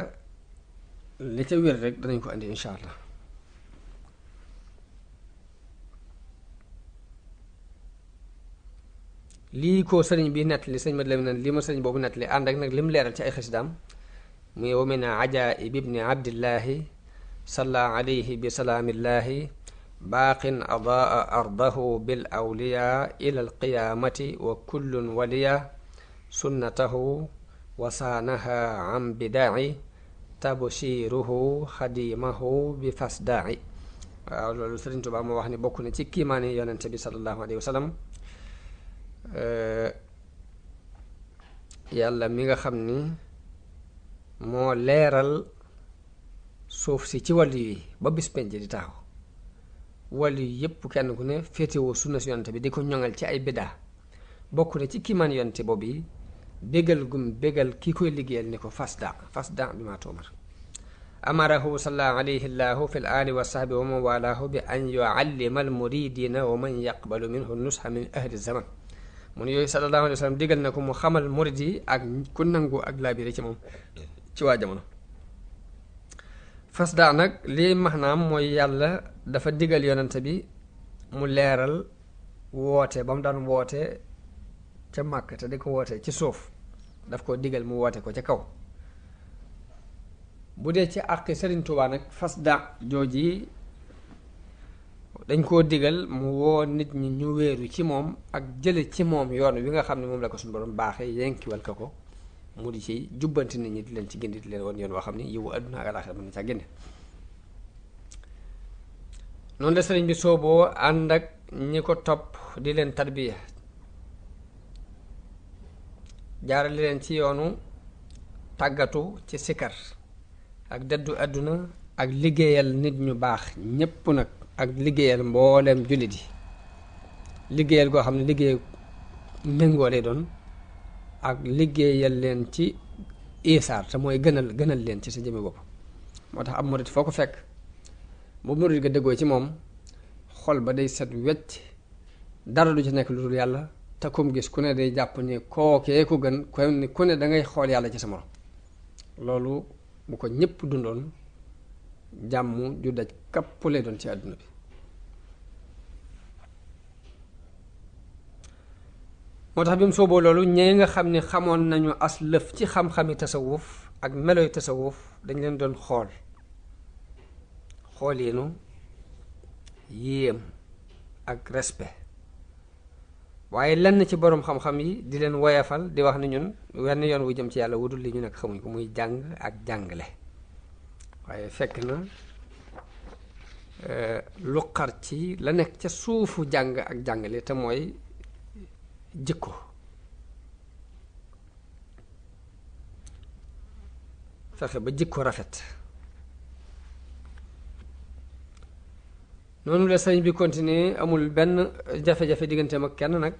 li ca wér rek danañ ko andi insha allah. lii ko sëriñ bi nettali sëñ Mat Lamin lii ma sëriñ boobu nettali ànd ak nag lim leeral ci ay xasidaam muy wa min ajaib ibni abdillahi salla alayhi bi salaamillahi baaqin adaa ardahu bil awliya ila alqiyaamati wa kullun waliya sunnatahu wasaanaha an bidaai tabshiruhu xadimahu bi fasdaai. waaw loolu Sëriñ Tuubaa moo wax ni bokk na ci kiimaani yonente bi sallallahu alayhi wa sallam. yàlla mi nga xam ni moo leeral suuf si ci wàllu yi ba bis penc di taxaw, wàllu yi yépp kenn ku ne féetewoo sunna si yonente bi di ko ñoŋal ci ay biddaa, bokk na ci kiimaan yonente boobu yi bégal ki koy liggéeyal ni ko fasda bi ma tuumar. amarahu salla alayhi llahu fi l ali wa sahbi wa man walaahu bi an yuallima al muridina wa man yaqbalu minhu nusha min ahli zaman. mun yooyu sallallahu alayhi wa sallam digal na ko mu xamal murid yi ak ku nangu ak laabire ci moom ci waa jamono. fasda nag lii maanaam mooy yàlla dafa digal yonente bi mu leeral woote ba mu daan woote ca Màkka te di ko woote ci suuf, daf ko digal mu woote ko ca kaw. bu dee ci àqi Sëriñ Tuubaa nag fasda jooji dañ koo digal mu woo nit ñi ñu wéeru ci moom ak jële ci moom yoon wi nga xam ne moom la ko suñu borom baaxee yenkiwal ko mu di ci jubbanti nit ñi di leen ci gindi di leen woon yoon woo xam ne yiwu àdduna ak alaaxira mën na ca génne. noonu la sëriñ bi sooboo ànd ak ñi ko topp di leen tarbiya, jaarale leen ci yoonu tàggatu ci sikar ak dëddu àdduna ak liggéeyal nit ñu baax ñépp nag, ak liggéeyal mbooleem jullit yi, liggéeyal goo xam ne liggéey méngoo lay doon, ak liggéeyal leen ci isaar te mooy gënal leen ci sa jëmmi bopp. moo tax am murit foo ko fekk bu murit ga dëggoo ci moom xol ba day set wecc dara du ci nekk lu dul yàlla te kum gis ku ne day jàpp ni kookee ku gën ku ne dangay xool yàlla ci sa morom loolu bu ko ñépp dundoon jàmm ju daj kapp lay doon ci àdduna bi. moo tax bi mu sooboo loolu ñee nga xam ne xamoon nañu as lëf ci xam-xami tasawuf ak meloy tasawuf dañ leen doon xooliinu yéem ak respect waaye lenn ci boroom xam-xam yi di leen woyafal di wax ni ñun wenn yoon wu jëm ci yàlla wudul li ñu nekk xamuñ ko muy jàng ak jàngale waaye fekk na lu xar ci la nekk ca suufu jàng ak jàngale te mooy jikko fexe ba jikko rafet noonu la sëñ bi continuer amul benn jafe-jafe digganteem ak kenn nag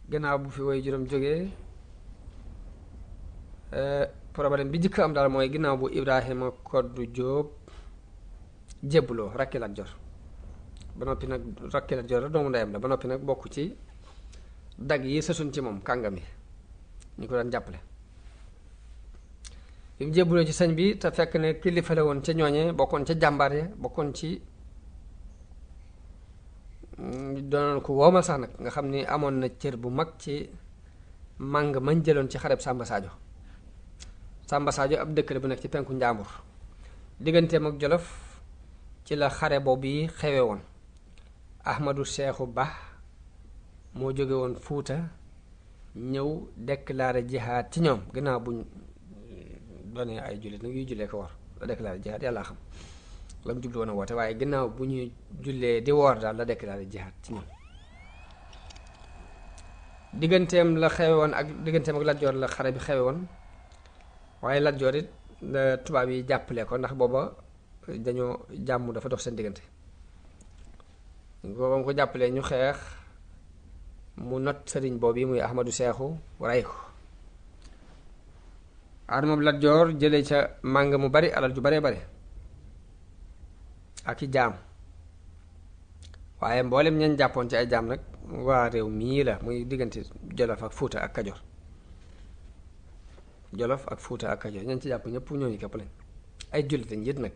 gannaaw bu fi woy juróom jógee problème bi jëkk am daal mooy ginnaaw bu Ibrahima Koddu Jóob jébbuloo rakki Lat Joor ba noppi nag rakki Lat Joor la doomu ndeyam la ba noppi nag bokk ci dag yi sësuñ ci moom kàngam yi ñu ko daan jàppale bi mu jébbuloo ci sëñ bi te fekk ne kilifa la woon ca ñooñe bokkoon ca jàmbaar ya bokkoon ci doonoon ko woomal sax nag nga xam ni amoon na cër bu mag ci màng mañ jëloon ci xareb Samba Sadio ab dëkk la bu nekk ci penku Njàmbur digganteem ak Jolof ci la xare boobu yi xewe woon Ahmadu Seexu Ba moo jóge woon Fuuta ñëw déclaré jihaad ci ñoom gannaaw buñ doonee ay jullit nag yuy jullee ko war la déclaré jihaad yàlla xam la mu jublu woon a woote waaye gannaaw bu ñuy jullee di woor daal la déclaré jihaad ci ñoom digganteem la xewe woon ak digganteem ak Lat Joor la xare bi xewe woon waaye Lat Joor it tubaab yi jàppale ko ndax booba dañoo jàmm dafa dox seen diggante booba mu ko jàppalee ñu xeex mu not sëriñ boobu yi muy Ahmadu Seexu rey ko armab Lat Joor jëlee ca màng mu bari alal ju baree bare ak i jaam waaye mboolem ñañ jàppoon ci ay jaam nag waa réew mii la muy diggante Jolof ak Fuuta ak Kajoor Jolof ak Fuuta ak Kajoor ñañ ci jàpp ñëpp ñooñu képp lañ ay jullit lañ yit nag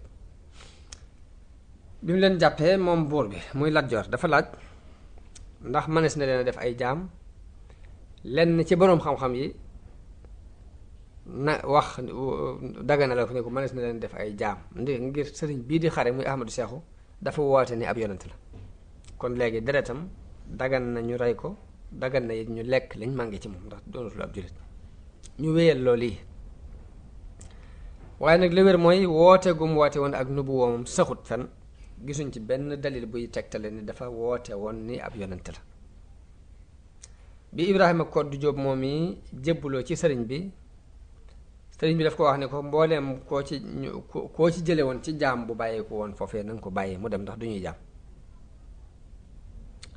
bi mu leen jàppee moom buur bi muy Lat Joor dafa laaj ndax mënees na leen a def ay jaam lenn ci boroom xam-xam yi na wax dagana la ko ne ko mënees na leen def ay jaam ngir sëriñ bii di xare muy Ahmadu Seexu dafa woote ni ab yonent la kon léegi deretam dagan na ñu rey ko dagan na it ñu lekk liñ mànge ci moom ndax doonatul ab jullit ñu wéyal loolu yi waaye nag li wér mooy woote gum woote woon ak nubu woomam saxut fen gisuñ ci benn dalil buy tegtale ni dafa woote woon ni ab yonent la bi Ibrahima Koddu Jóob moom yi jébbuloo ci sëriñ bi daf ko wax ne ko mbooleem koo ci jële woon ci jaam bu bàyyee ko woon foofee na nga ko bàyyee mu dem ndax du ñuy jaam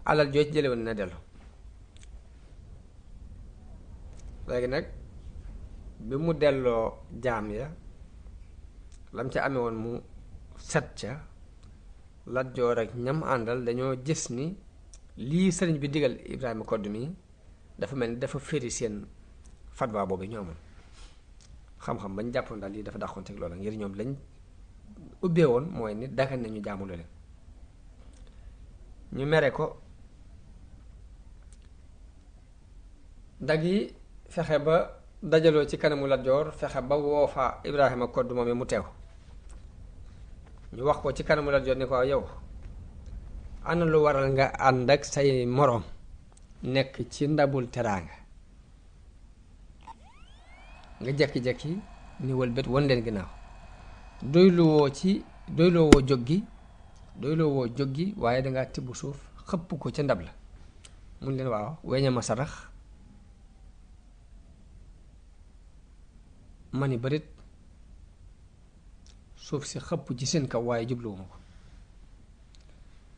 alal joo ci jële woon na dellu léegi nag bi mu delloo jaam ya lam ca amee woon mu set ca Lat Joor ak ñam àndal dañoo gis ni lii sëriñ bi digal Ibrahima Koddu mi dafa mel ni dafa féri seen fatwa boobu ñu amoon xam-xam bañ jàppoon daal lii dafa dàqoon teg loola ngir ñoom lañ ubbee woon mooy nit dagan nañu jaamu leen ñu mere ko dag yi fexe ba dajaloo ci kanamu Lat Joor fexe ba woo fa Ibrahima Koddu moom mu teew ñu wax ko ci kanamu Lat Joor ni ko yow ana lu waral nga ànd ak say moroom nekk ci ndabul teraanga nga jekki-jekki ni wëlbét won leen ginnaaw doyloo woo jóg gi waaye dangaa tibb suuf xëpp ko ca ndab la mun leen waaw weña ma sarax mani barit suuf si xëpp ci seen kaw waaye jubluwuma ko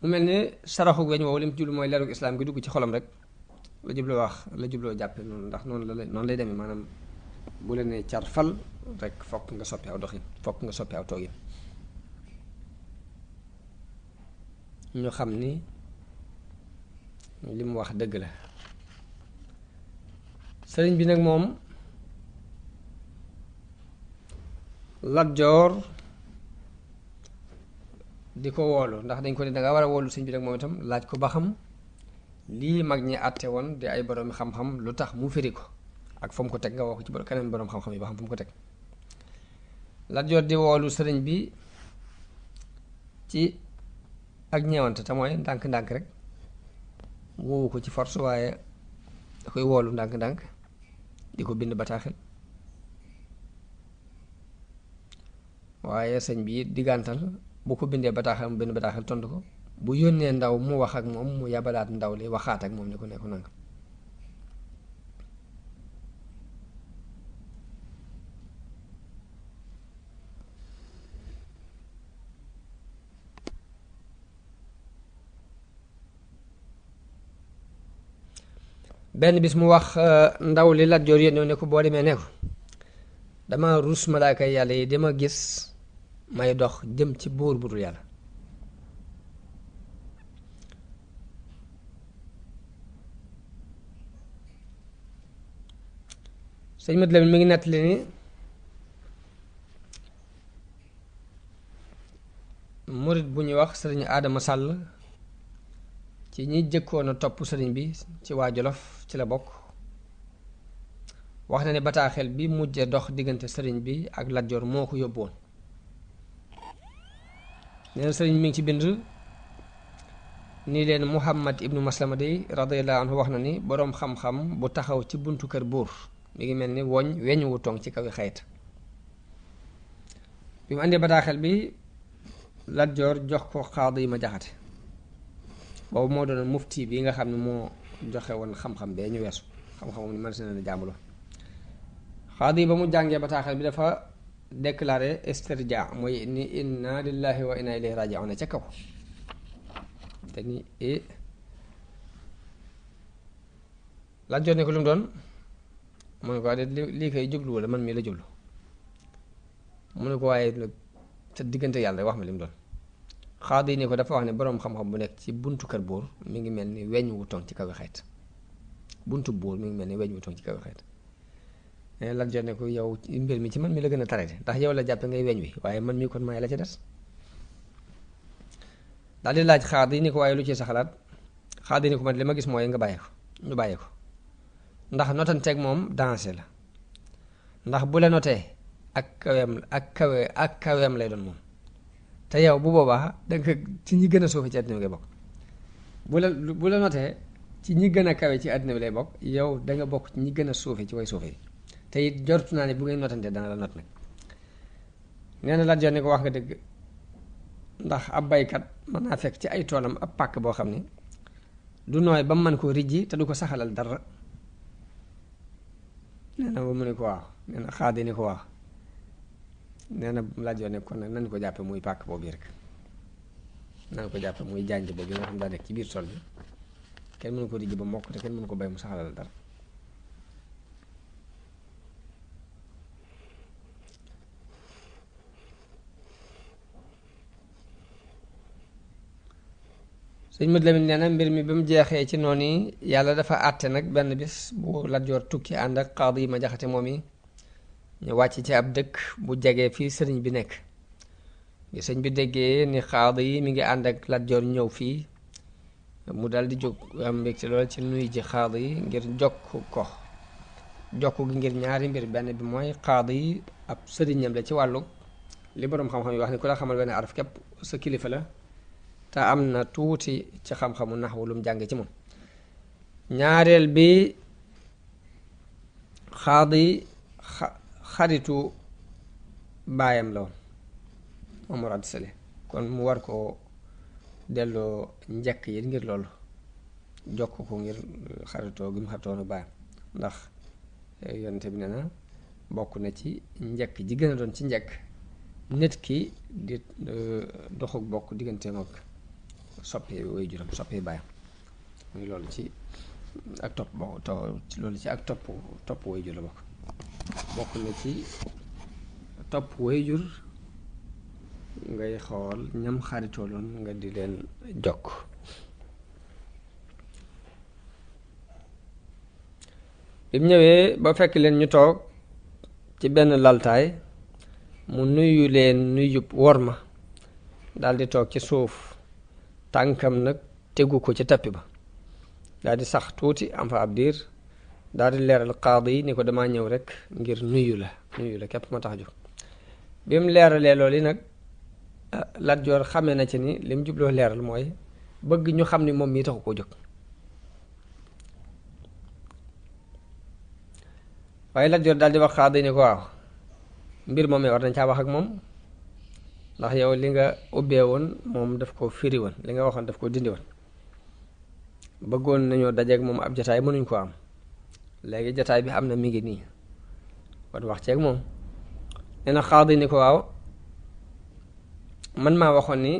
mu mel ni saraxu weñ woowu li mu jublu mooy leerug islaam gi dugg ci xolam rek la jubloo jàppe noonu ndax noonu lay demee maanaam bu la nee car fal rek fokk nga soppi aw doxin fokk nga soppi aw toogin ñu xam ni li mu wax dëgg la. sëriñ bi nag moom Lat Joor di ko woolu ndax dañ ko ne danga war a woolu sëriñ bi nag moom itam laaj ko ba xam lii mag ñi àtte woon di ay boroomi xam-xam lu tax mu firi ko ak fa mu ko teg nga wax ko ci keneen boroom xam-xam yi ba xam fu mu ko teg. Lat Joor di woolu sëriñ bi ci ak ñeewante te mooy ndànk-ndànk rek woowu ko ci force waaye da koy woolu ndànk-ndànk di ko bind bataaxel waaye sëñ bi diggantal bu ko bindee bataaxel mu bind bataaxel tontu ko bu yónnee ndaw mu wax ak moom mu yabalaat ndaw li waxaat ak moom ni ko nekku nanga. benn bis mu wax ndaw li Lat Joor yónnee ne ko boo demee ne ko dama rus malaaka yàlla yi dama gis may dox jëm ci buur bu dul yàlla. sëñ Mat Lamin mi ngi nettali ni murit bu ñuy wax sëriñ Adama Sàll ci ñi jëkkoon a topp sëriñ bi ci waa Jolof ci la bokk wax na ne bataaxel bi mujje dox diggante sëriñ bi ak Lat Joor moo ko yóbbu woon. nee na sëriñ mi ngi ci bind nii leen Muhammad ibnu Maslama day radiyallahu anhu wax na ni boroom xam-xam bu taxaw ci buntu kër buur mi ngi mel ni weñ wu tong ci kaw xayta. bi mu àndee bataaxel bi Lat Joor jox ko Xaadi yi ma jaxate boobu moo doon mufti bi nga xam ne moo joxe woon xam-xam bee ñu weesu xam-xamam ni mën si na jàmbuloo. Xaadi yi ba mu jàngee bataaxel bi dafa déclaré istirja mooy ni inna lillahi wa inna ilayhi raji'un ca kaw te ni Lat Joor ne ko lu mu doon mu ne ko de lii koy jublu wala man mii la jublu mu ne ko waaye sa diggante yàlla wax ma li mu doon. Xaadi yi ne ko dafa wax ne boroom xam-xam bu nekk ci buntu kër buur mi ngi mel ni weñ wu toŋ ci kaw xeet buntu buur mi ngi mel ni weñ wu toŋ ci kaw xeet. Lat Joor ne ko yow mbir mi ci man mi la gën a tarete ndax yow la jàppe ngay weñ wi waaye man mii kon maay la ca des. daal di laaj Xaadi yi ni ko waaye lu ci sa xalaat. Xaadi yi ni ko man li ma gis mooy nga bàyyi ko ñu bàyyi ko ndax notanteeg moom danger la ndax bu la notee ak kaweem lay doon moom te yow bu boobaa danga ci ñi gën a suufe ci àddina bi ngay bokk. bu la notee ci ñi gën a kawe ci àddina bi lay bokk yow danga bokk ci ñi gën a suufe ci way suufe yi te it jortu naa ne bu ngay notantee dana la not nag. nee na Lat Joor ne ko wax nga dëgg ndax ab baykat mën naa fekk ci ay toolam ab pàkk boo xam ne du nooy ba mu mën koo rijji te du ko saxalal dara. nee na ba mu ne ko waaw nee na Xaadi ni ko waaw nee na Lat Joor ne kon nag nañ ko jàppe muy pàkk boobu rek nañ ko jàppe muy jànj boobu nga xam daa nekk ci biir tool bi kenn mënu ko rijji ba mokk te kenn mënu ko bay mu saxalal dara. sëñ Mat Lamin nee na mbir mi ba mu jeexee ci noonu yi yàlla dafa àtte nag benn bis bu Lat Joor tukki ànd ak Xaadi yi ma jaxate moom yi ñu wàcc ci ab dëkk bu jege fii sëriñ bi nekk. bi sëñ bi déggee ni Xaadi yi mi ngi ànd ak Lat Joor ñëw fii mu dal di jóg am mbégte lool ci nuy ji Xaadi yi ngir jokk gi ngir ñaari mbir benn bi mooy Xaadi yi ab sëriñam la ci wàllu li boroom xam-xam yi wax ni ku la xamal benn araf képp sa kilifa la te am na tuuti ci xam-xamu naxwu lu mu jàng ci moom. ñaareel bi Xaadi xaritu baayam la woon Omar Anta Sali kon mu war koo delloo njëkk yi ngir loolu jokk ko ngir xaritoo gi mu xaritoon ak baayam ndax yonente bi nee na bokk na ci njëkk ji gën a doon ci njëkk nit ki di doxuk bokk digganteem ak soppee way juram soppee baayam muy loolu ci ak topp bokk loolu ci ak topp way jur la bokk. bokk na ci topp waajur ngay xool ñam xaritooloon nga di leen jokk. bi mu ñëwee ba fekk leen ñu toog ci benn laltaay mu nuyu leen nuyub worma daldi toog ci suuf, tànkam nag tegu ko ci tappi ba, daldi sax tuuti am fa ab diir, daldi leeral qaadi yi ni ko dama ñëw rek ngir nuyu la képp ma tax jóg. bi mu leeralee loolu yi nag Lat Joor xamee na ci ni li mu jubloo leeral mooy bëgg ñu xam ni moom mii taxu koo jóg. waaye Lat Joor daldi wax qaadi ni ko waaw mbir moom war nañ caa wax ak moom, ndax yow li nga ubbee woon moom daf ko firi woon, li nga waxoon daf ko dindi woon. bëggoon nañoo dajeeg moom ab jataay mënuñ ko am, léegi jataay bi am na mi ngi nii, kon wax ceeg moom. nee na xaadi ni ko waaw man maa waxoon ni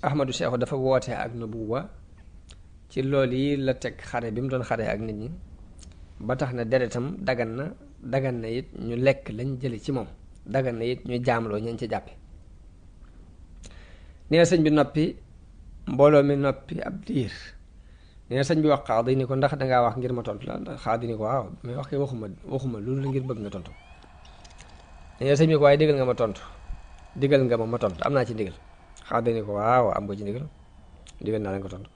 Ahmadu Seexu dafa woote ak nubuwa ci loolu yi la teg xare bi mu doon xare ak nit ñi, ba tax na deretam dagan na it ñu lekk lañ jële ci moom, dagan na it ñu jaamloo ñañ ci jàppe. nee na sëñ bi noppi, mbooloo mi noppi ab diir. nee na sëñ bi wax xaadi ni ko ndax dangaa wax ngir ma tontu la, ndax xaadi ni ko waaw mais wax kay waxuma loolu ngir bëgg nga tontu. nee na sëñ bi ko waaye digal nga ma tontu, am naa ci ndigal. xaadi ni ko waaw am nga ci ndigal naa leen ko tontu.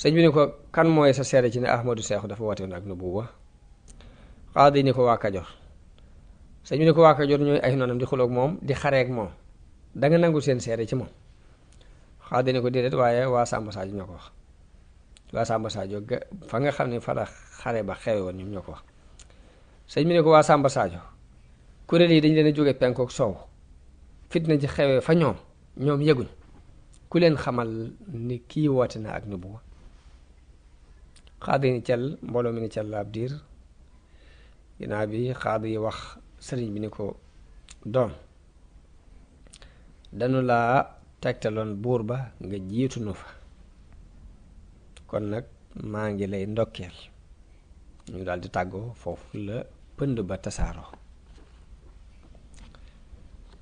sëñ bi ni ko kan mooy sa seere ci ne Ahmadu Seexu dafa woote woon ak nubuwa? xaadi ni ko waa Kajoor. sëñ bi ni ko waa Kajoor ñooy ay noonam di xuloog moom di xareek moom, danga nangu seen seere ci moom? xaadi ni ko déedéet, waaye waa Samba Sadio ñoo ko wax. waa Samba Sadio fa nga xam ne fa la xare ba xewe woon ñoom ñoo ko wax. sëñ bi ne ko waa Samba Sadio kuréel yi dañ leen a jóge penkook soow, fitna ci xewee fa ñoom yëguñ, ku leen xamal ni kii woote na ak nubuwa? xaadi ni cel, mbooloo mi ni cel ab diir. ginnaaw bi xaadi yi wax sëriñ bi ni ko doom dañu laa tegtaloon buur ba nga jiitu nu fa, kon nag maa ngi lay ndokkeel. ñu daldi tàggoo, foofu la pënd ba tasaaroo.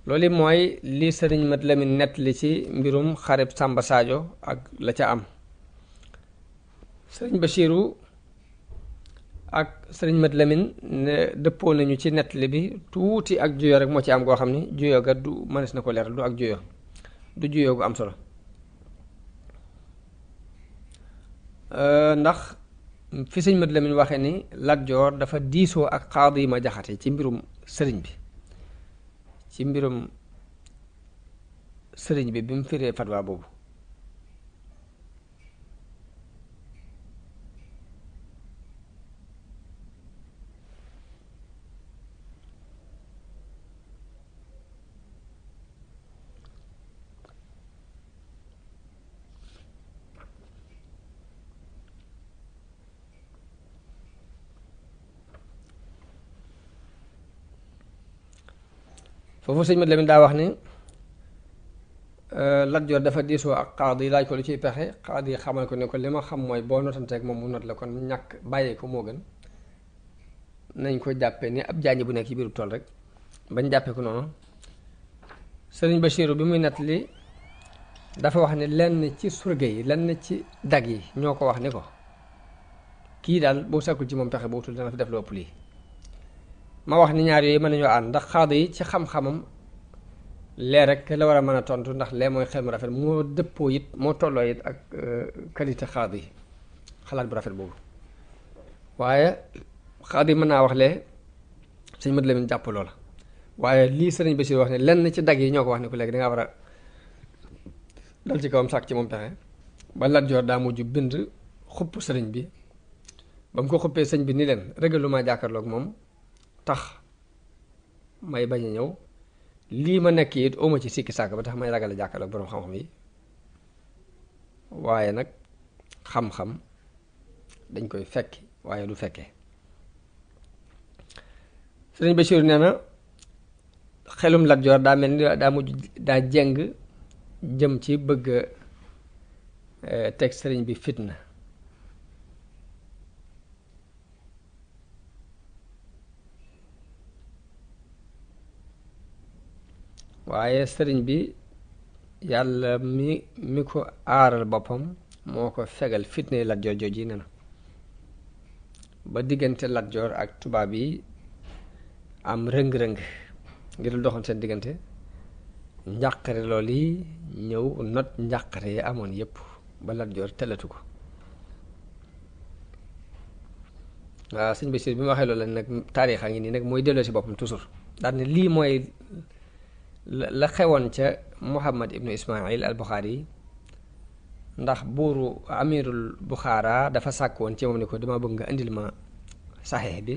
loolu mooy li sëriñ Mat Lamin nett li ci mbirum xareb Samba Sadio ak la ca am. sëriñ Bachiru ak sëriñ Mat Lamin ne dëppoo nañu ci nett li bi, tuuti ak juyoo rek moo ci am goo xam ni juyoo ga du mënees na ko leeral, du ak juyoo, du juyoo gu am solo. ndax fi sëñ Mat Lamin waxee ni Lat Joor dafa diisoo ak xaadi ma jaxate ci mbirum sëriñ bi, bi mu firee fatwa boobu. foofu sëñ Mat Lamin daa wax ni Lat Joor dafa diisoo ak xaadi laaj ko lu ciy pexe, xaadi xamal ko ne ko li ma xam mooy boo notanteeg moom mu not la, kon ñàkk bàyyee ko moo gën. nañ ko jàppe ni ab jànj bu nekk ci biiru tool rek, bañ jàppee ko noonu. sëriñ Bachiru bi muy nett li dafa wax ne lenn ci surga yi, lenn ci dag yi ñoo ko wax ni ko kii daal boo sàkkul ci moom pexe boo wutul dana fi def lu ëpp lii. ma wax ni ñaar yooyu mën nañoo ànd, ndax xaadi yi ci xam-xamam lee rek la war a mën a tontu, ndax lee mooy xel mu rafet, moo dëppoo it moo tolloo it ak qualité xaadi yi, xalaat bu rafet boobu. waaye xaadi mën naa wax lee sëñ Mat Lamin jàpp loola, waaye lii sëriñ Basiir wax ne lenn ci dag yi ñoo ko wax ne ko léegi dangaa war a dal ci kawam sàkk ci moom pexe. ba Lat Joor daa mujj bind xupp sëriñ bi, ba mu ko xuppee sëñ bi ni leen régalu maa jàkkaarloog moom tax may bañ a ñëw, lii ma nekk it oma ci sikki sàkk ba tax may ragal a jàkkaarloog boroom xam-xam yi, waaye nag xam-xam dañ koy fekki waaye du fekkee. sëriñ Basiiru nee na xelum Lat Joor daa mel ni daa mujj daa jeng jëm ci bëgg teg sëriñ bi fitna. waaye sëriñ bi yàlla mi ko aaral boppam moo ko fegal fitne Lat Joor jooji ne na ba diggante Lat Joor ak tubaab yi am rëng-rëng ngir lu doxoon seen diggante njàqare loolu yi ñëw not njàqare yi amoon yépp ba Lat Joor telatu ko. waaw sëñ Basiir bi ma waxee loolu nag taarix a ngi nii nag mooy delloo si boppam toujours daal ne lii mooy la xewoon ca Muhammad ibnu Ismail al Buxaari yi ndax buuru amirul Buxaara dafa sàkk woon ci moom ne ko dama bëgg nga indil ma saxiix bi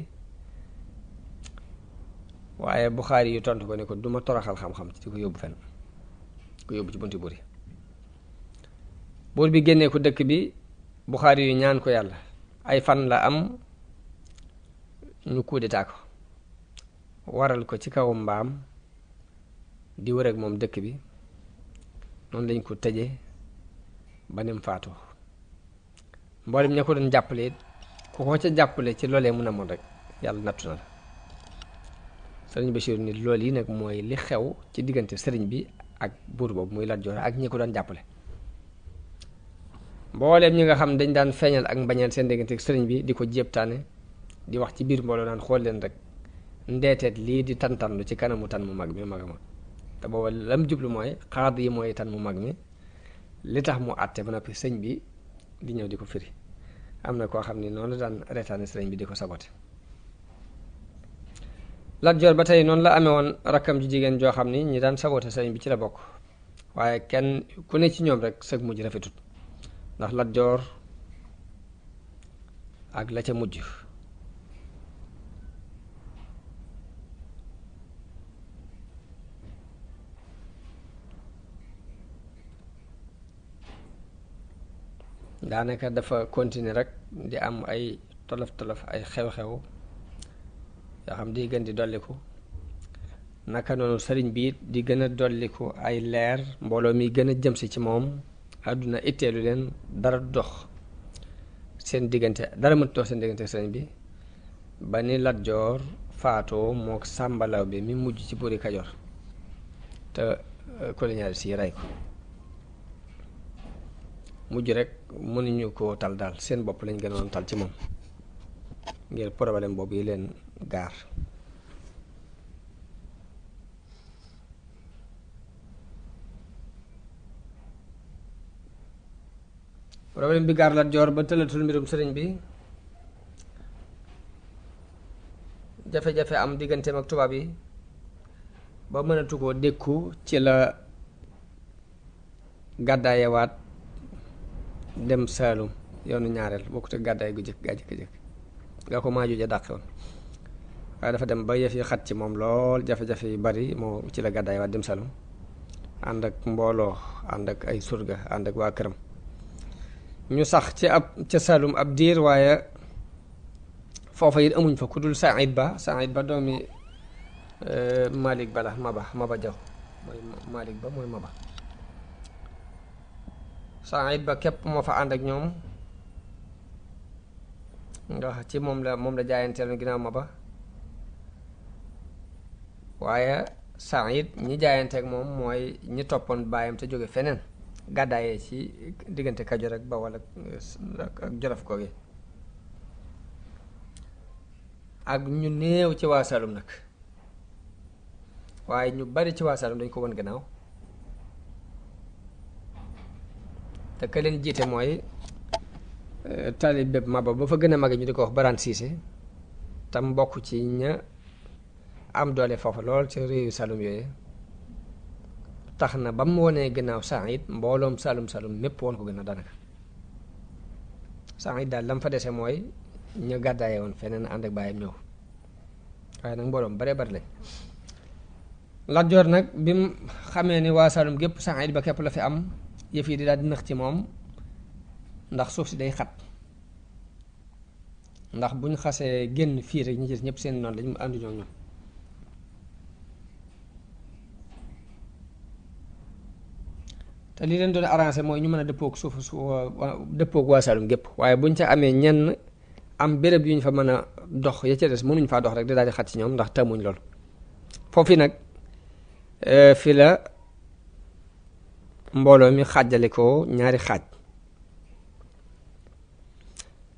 waaye Buxaari yu tontu ko ne ko duma toroxal xam-xam ci di ko yóbbu fenn ko yóbbu ci bunti buur yi. buur bi génnee ko dëkk bi Buxaari yu ñaan ko yàlla ay fan la am ñu coup d'état ko waral ko ci kaw mbaam di wër ak moom dëkk bi noonu lañ ko tëje ba nim faatoo. mboolem ña ko doon jàppale ku ko ca jàppale ci loolee mun a moon rek yàlla nattu na la. sëriñ Bachir ni loolu yi nag mooy li xew ci diggante sëriñ bi ak buur boobu muy Lat Joor ak ñi ko doon jàppale. mbooleem ñi nga xam dañ daan feeñal ak mbañeel seen diggante sëriñ bi di ko jéebtaane di wax ci biir mbooloo naan xool leen rek ndeeteet lii di tantanlu ci kanamu tan mu mag mi mag a mag te booba lam jublu mooy xaad yi mooy tan mu mag mi li tax mu àtte ba noppi sëñ bi di ñëw di ko firi. am na koo xam ni noonu la daan reetaane sëriñ bi di ko sabote. Lat Joor ba tey noonu la amee woon rakkam ji jigéen joo xam ni ñi daan sabote sëriñ bi ci la bokk waaye kenn ku ne ci ñoom rek sëg mujj rafetut ndax Lat Joor ak la ca mujj daanaka dafa continuer rek di am ay tolof-tolof ay xew-xew yoo xam di gën di dolliku naka noonu sëriñ bi di gën a dolliku ay leer mbooloo mi gën a jëmsi ci moom àdduna itteelu leen dara dox seen diggante dara mënut dox seen diggante sëriñ bi ba ni Lat Joor faatoo mook sàmbalaw bi mi mujj ci buuri Kajoor te colonialiste yi rey ko mujj rek mënuñu koo tal daal seen bopp lañ gënoon tal ci moom ngir problème boobu yi leen gaar. problème bi gaar Lat Joor ba tëlatul mbirum sëriñ bi jafe-jafe am digganteem ak tubaab yi ba mënatu koo dékku ci la gàddaayewaat dem Saalum yoonu ñaareel bokkut ak gàddaay gu jëkk gaa jëkk nga ko maaju ja dàqe woon waaye dafa dem ba yëf yi xat ci moom lool jafe-jafe yu bari moo ci la gàddaayewaat dem Saalum ànd ak mbooloo ànd ak ay surga ànd ak waa këram ñu sax ci ca Saalum ab diir waaye foofa it amuñ fa ku dul Saïd Ba doomi Malick Ba la Maba Jaw mooy Malick Ba mooy Maba Saïd Ba képp moo fa ànd ak ñoom ndax ci moom la jaayanteeloon ginnaaw Maba waaye Saïd ñi jaayanteek moom mooy ñi toppoon baayam te jóge feneen gàddaayee ci diggante Kajoor ak Bawol ak Jolof ko gi ak ñu néew ci waa Saalum nag waaye ñu bari ci waa Saalum dañ ko won gannaaw te ka leen jiite mooy taalibe Maba ba fa gën a mage ñu di ko wax Baraan Siise tam bokk ci ña am doole foofu lool ci réewu Saalum yooyu tax na ba mu wonee gannaaw Saïd mbooloom Saalum mépp woon ko gannaaw daanaka Saïd daal lam fa dese mooy ñu gàddaaye woon feneen ànd ak bàyyam ñëw waaye nag mbooloom bare bari lañ. Lat Joor nag bi mu xamee ni waa Saalum gépp Saïd ba képp la fi am yëf yi di daal di nëx ci moom ndax suuf si day xat ndax bu ñu xasee génn fii rek ñi ci ñëpp seen noonu lañ mu ànduñoo ñoom te li leen doon arrangé mooy ñu mën a dëppook suuf su dëppook waa Saalum gépp waaye buñ ca amee ñenn am béréb yu ñu fa mën a dox ya ca des mënuñ faa dox rek di daal di xat ci ñoom ndax tëmuñ loolu foofu nag fi la mbooloo mi xaajale ko ñaari xaaj.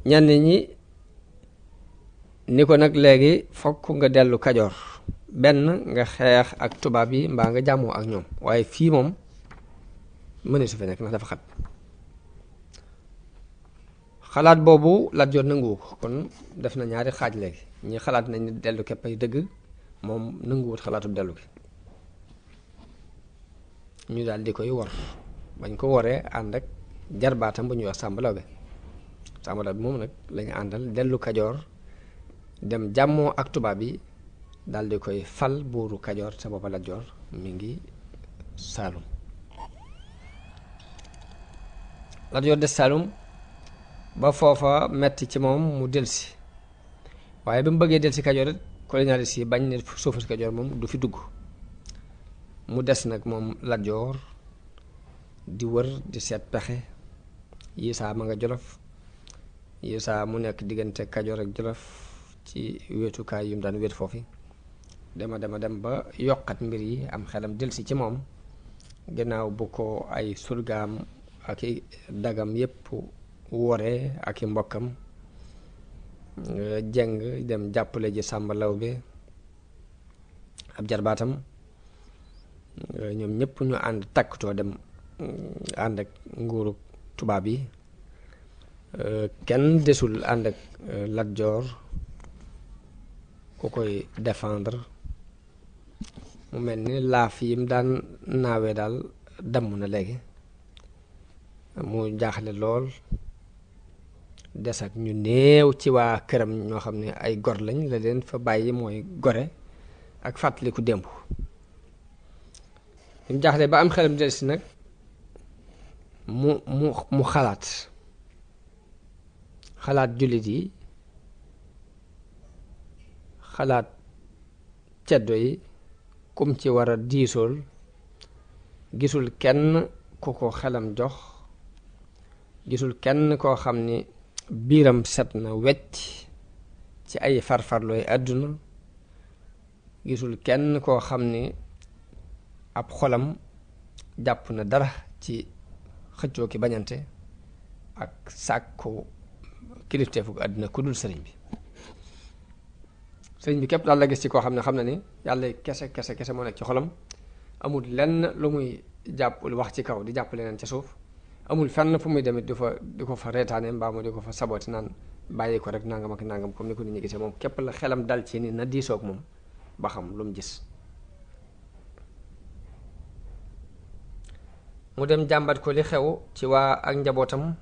ñenn ñi ni ko nag léegi fokk nga dellu Kajoor, benn nga xeex ak tubaab yi mbaa nga jàmmoo ak ñoom, waaye fii moom mëne su fi nekk ndax dafa xat. xalaat boobu Lat Joor nanguwu ko, kon def na ñaari xaaj léegi. ñi xalaat nañ dellu képp ay dëgg, moom nanguwut xalaatu dellu gi. ñu daal di koy wor, bañ ko woree ànd ak jarbaatam bu ñuy wax Sàmba Lawbe. Sàmba Lawbe moom nag lañu àndal dellu Kajoor, dem jàmmoo ak tubaab yi, daal di koy fal buuru Kajoor. sa boppa Lat Joor mi ngi Saalum. Lat Joor des Saalum ba foofa metti ci moom mu delsi, waaye bi mu bëggee delsi Kajoor it colonialiste yi bañ ne suufu si Kajoor moom du fi dugg. mu des nag moom Lat Joor di wër di seet pexe. yi saa ma nga Jolof, yi saa mu nekk diggante Kajoor ak Jolof ci wetukaay yu mu daan wet foofu. dema dem ba yokkat mbir yi, am xelam delsi ci moom gannaaw bu ko ay surgaam ak i dagam yépp wore ak i mbokkam jeng dem jàppale ji Sàmba Lawbe ab jarbaatam. ñoom ñëpp ñu ànd takkutoo dem ànd ak nguuru tubaab yi. kenn desul ànd ak Lat Joor ku koy défendre. mu mel ni laaf yi mu daan naawee daal damm na léegi. mu jaaxle lool, des ak ñu néew ci waa këram ñoo xam ne ay gor lañ. la leen fa bàyyi mooy gore ak fàttaliku démb. bi mu jaaxle ba am xelam delsi nag mu xalaat jullit yi, xalaat ceddo yi, kum ci war a diisool. gisul kenn ku ko xelam jox, gisul kenn koo xam ni biiram set na wecc ci ay farfarlooy àdduna. gisul kenn koo xam ni ab xolam jàpp na dara ci xëccoo ki bañante ak sàkku kilifteefu àdduna ku dul sëriñ bi. sëriñ bi képp daal la gis ci koo xam ne ni yàlla kese moo nekk ci xolam. amul lenn lu muy jàpp wax ci kaw di jàpp leneen ca suuf. amul fenn fu muy demit di ko fa reetaane mbaa mu di ko fa sabooti naan bàyyi ko rek nangam ak nangam comme ni ko nit ñi gisee. moom képp la xelam dal ci ni na diisoog moom ba xam lu mu gis. mu dem jàmbat ko li xew ci waa ak njabootam,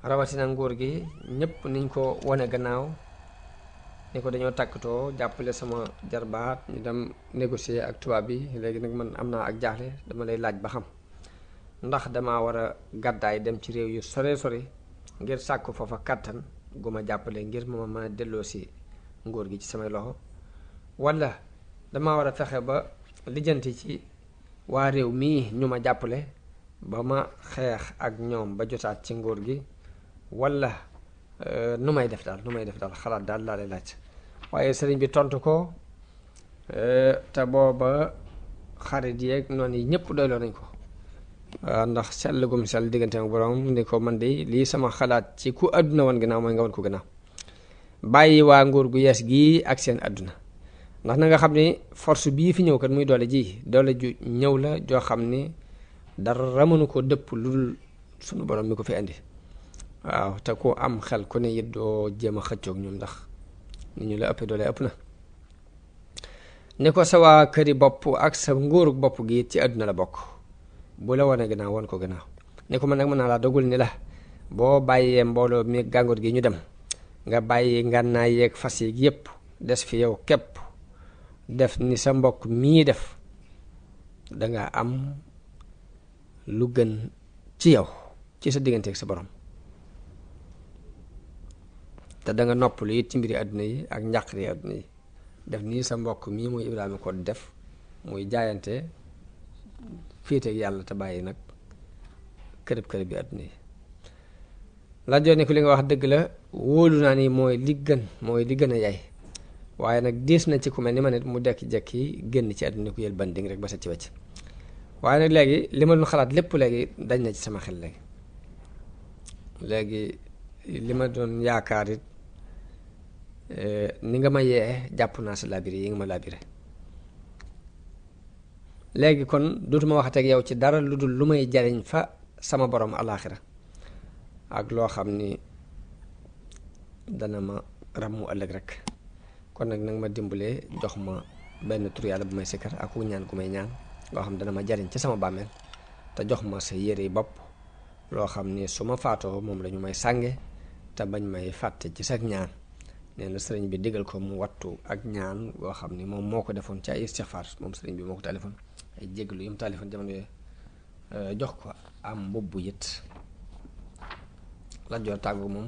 rawatina nguur gi ñépp niñ ko wane gannaaw, ni ko dañoo takkatoo jàppale sama jarbaat ñu dem négocier ak tubaab bi. léegi nag man am naa ak jaaxle, dama lay laaj ba xam ndax dama war a gàddaay dem ci réew yu sore ngir sàkku foofa kàttan gu ma jàppale ngir ma mën a delloo si nguur gi ci samay loxo, walla dama war a fexe ba lijjanti ci waa réew mii ñu ma jàppale ba ma xeex ak ñoom ba jotaat ci nguur gi, walla nu may def daal xalaat daal laa lay laaj. waaye sëriñ bi tontu ko te booba xarit yeeg noonu yi ñëpp doyloo nañ ko. ndax sell gum sell diggante ak borom ni ko man de lii sama xalaat ci ku àdduna wan gannaaw mooy nga wan ko gannaaw, bàyyi waa nguur gu yees gii ak seen àdduna. ndax na nga xam ni force bii fi ñëw kat muy doole ju ñëw la joo xam ni dara mënu ko dëpp lu dul sunu borom mi ko fi indi. waaw te ku am xel ku ne it doo jéem a xëccoog ñoom ndax ni ñu la ëppee doole ëpp na. ni ko sa waa këri bopp ak sa nguurug bopp gi ci àdduna la bokk, bu la wane gannaaw wan ko gannaaw. ni ko man nag mën naa laa dogul ni la boo bàyyee mbooloo mi gàngoor gi ñu dem, nga bàyyi ngànnaay yeeg fas yi yépp des fi yow képp def ni sa mbokk mii def, danga am lu gën ci yow ci sa diggante ak sa borom. te danga noppalu it ci mbiri àdduna yi ak njàqari àdduna yi. def nii sa mbokk mii muy Ibrahima ko def, muy jaayante féeteeg yàlla te bàyyi nag kërëb bi àdduna yi. Lat Joor ni ko li nga wax dëgg la, wóolu naa ni mooy li gën a yay, waaye nag diis na ci ku mel ni ma nit mu dekki-jekki génn ci àdduna ku yël banding rek ba sa ci wecc waaye nag léegi li ma doon xalaat lépp léegi dañ na ci sama xel léegi li ma doon yaakaar it ni nga ma yee jàpp naa sa labiré yi nga ma labiré léegi kon dootuma waxateeg yow ci dara lu dul lu may jariñ fa sama borom alaaxira ak loo xam ni dana ma ràmmu ëllëg rek kon nag nag ma dimbalee jox ma benn tur yàlla bu may sikkar ak wu ñaan ku may ñaan loo xam dana ma jariñ ci sama bàmmeel te jox ma sa yére bopp loo xam ni su ma faatoo moom la ñu may sànge te bañ may fàtte ci sa ñaan nee na sëriñ bi digal ko mu wattu ak ñaan goo xam ni moom moo ko defoon ci ay istixfaar moom sëriñ bi moo ko taalifoon ay jéglu yu mu taalifoon jamono yooyu jox ko am mbubbu yit Lat Joor tàggoo moom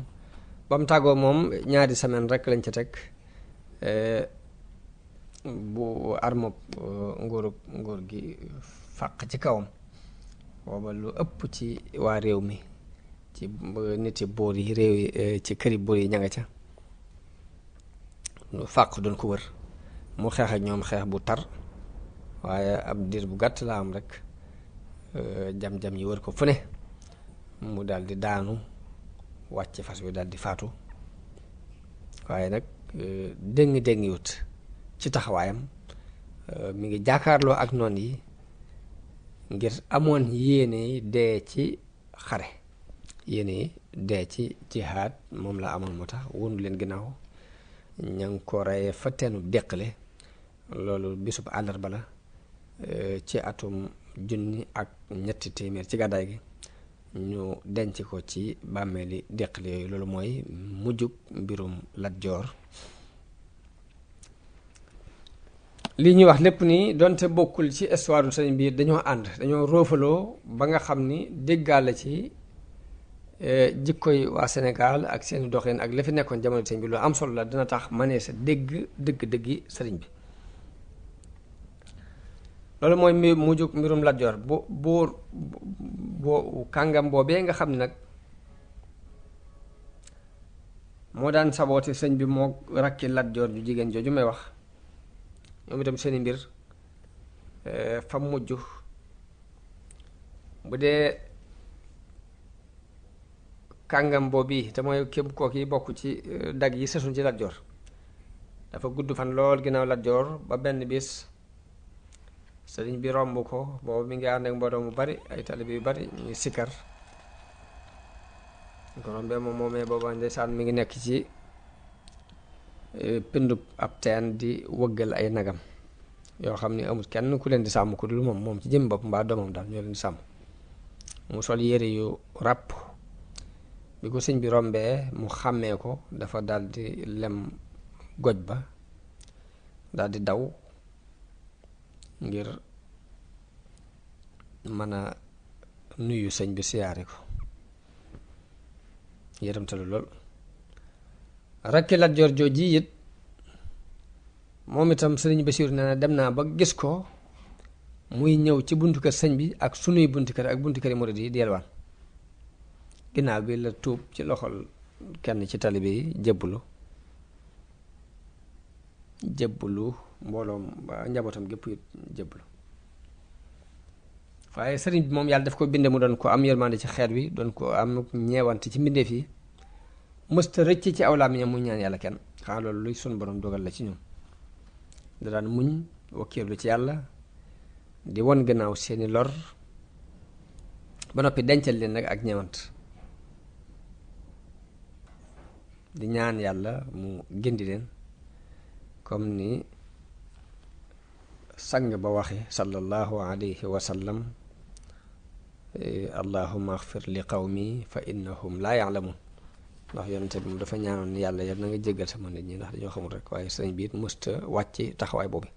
ba mu tàggoo moom ñaari semaine rek lañ ca teg bu armob nguur gi fàq ci kawam booba lu ëpp ci waa réew mi ci niti boor yi réew yi ci këri boor yi ña nga ca lu fàq doon ko wër mu xeex ak ñoom xeex bu tar waaye ab diir bu gàtt la am rek jam-jam yi wër ko fu ne mu daal di daanu wàcc fas wi daal di faatu waaye nag déngi wut ci taxawaayam mi ngi jàkkaarloo ak noon yi ngir amoon yéene dee ci xare yéene dee ci jihaad moom la amoon moo tax wonu leen ginnaaw ña ngi ko reye fa teenu déqale loolu bisub àllarba la ci atum 1700 ci gàddaay gi ñu denc ko ci bàmmeeli déqale yooyu loolu mooy mujjug mbirum Lat Joor li ñuy wax lépp nii donte bokkul ci histoire du sëriñ bi dañoo ànd dañoo roofaloo ba nga xam ni déggaale ci jikkoy waa Sénégal ak seeni doxin ak la fi nekkoon jamono sëriñ bi lu am solo la dina tax manee sa dëgg-dëggi sëriñ bi loolu mooy mujjug mbirum Lat Joor boo kàngam boobee nga xam ne nag moo daan sabooti sëñ bi moo rakki Lat Joor ju jigéen jooju may wax ñoom itam seeni mbir fa mujj bu dee kàngam boobu te mooy képp kook yi bokk ci dag yi sësuñ ci Lat Joor dafa gudd fan lool ginnaaw Lat Joor ba benn bis sëriñ bi romb ko boobu mi ngi ànd ak mbooloo mu bari ay taalibe yu bari ñu ngi sikkar ko rombee moom moomee booba ndeysaan mi ngi nekk ci pindub ab teen di wëggal ay nagam yoo xam ni amul kenn ku leen di sàmm ku dul moom ci jëm bopp mbaa doomam daal ñoo leen di sàmm mu sol yére yu ràpp bi ko sëñ bi rombee mu xàmmee ko dafa dal di lem goj ba dal di daw ngir mën a nuyu sëñ bi siyaare ko yërëmtalu lool rakki Lat Joor jooji it moom itam sëriñ Basiiru nee na dem naa ba gis ko muy ñëw ci buntu kër sëñ bi ak sunuy buntu kër ak buntu kër murid yi di yelwaan ginnaaw bi la tuub ci loxol kenn ci talibe yi jébbalu mbooloom njabootam gépp it jébbalu waaye sëriñ bi moom yàlla daf ko binde mu doon ko am yërmande ci xeet wi doon ko am ñeewante ci mbindeef yi mësta rëcc ci aw làmmiñam mu ñaan yàlla kenn xanaa loolu luy sun borom dogal la ci ñoom da daan muñ wakkiirlu ci yàlla di won gannaaw seeni lor ba noppi dencal leen nag ak ñeewant di ñaan yàlla mu gindi leen comme ni sang ba waxe sallallahu alayhi wa sallam allahumma axfir li qawmi fa innahum laa ya'lamun ndax yonente bi mu dafa ñaanoon yàlla yal na nga jéggal sama nit ñi ndax dañoo xamul rek waaye sëriñ bi it mësta wàcc taxawaay boobu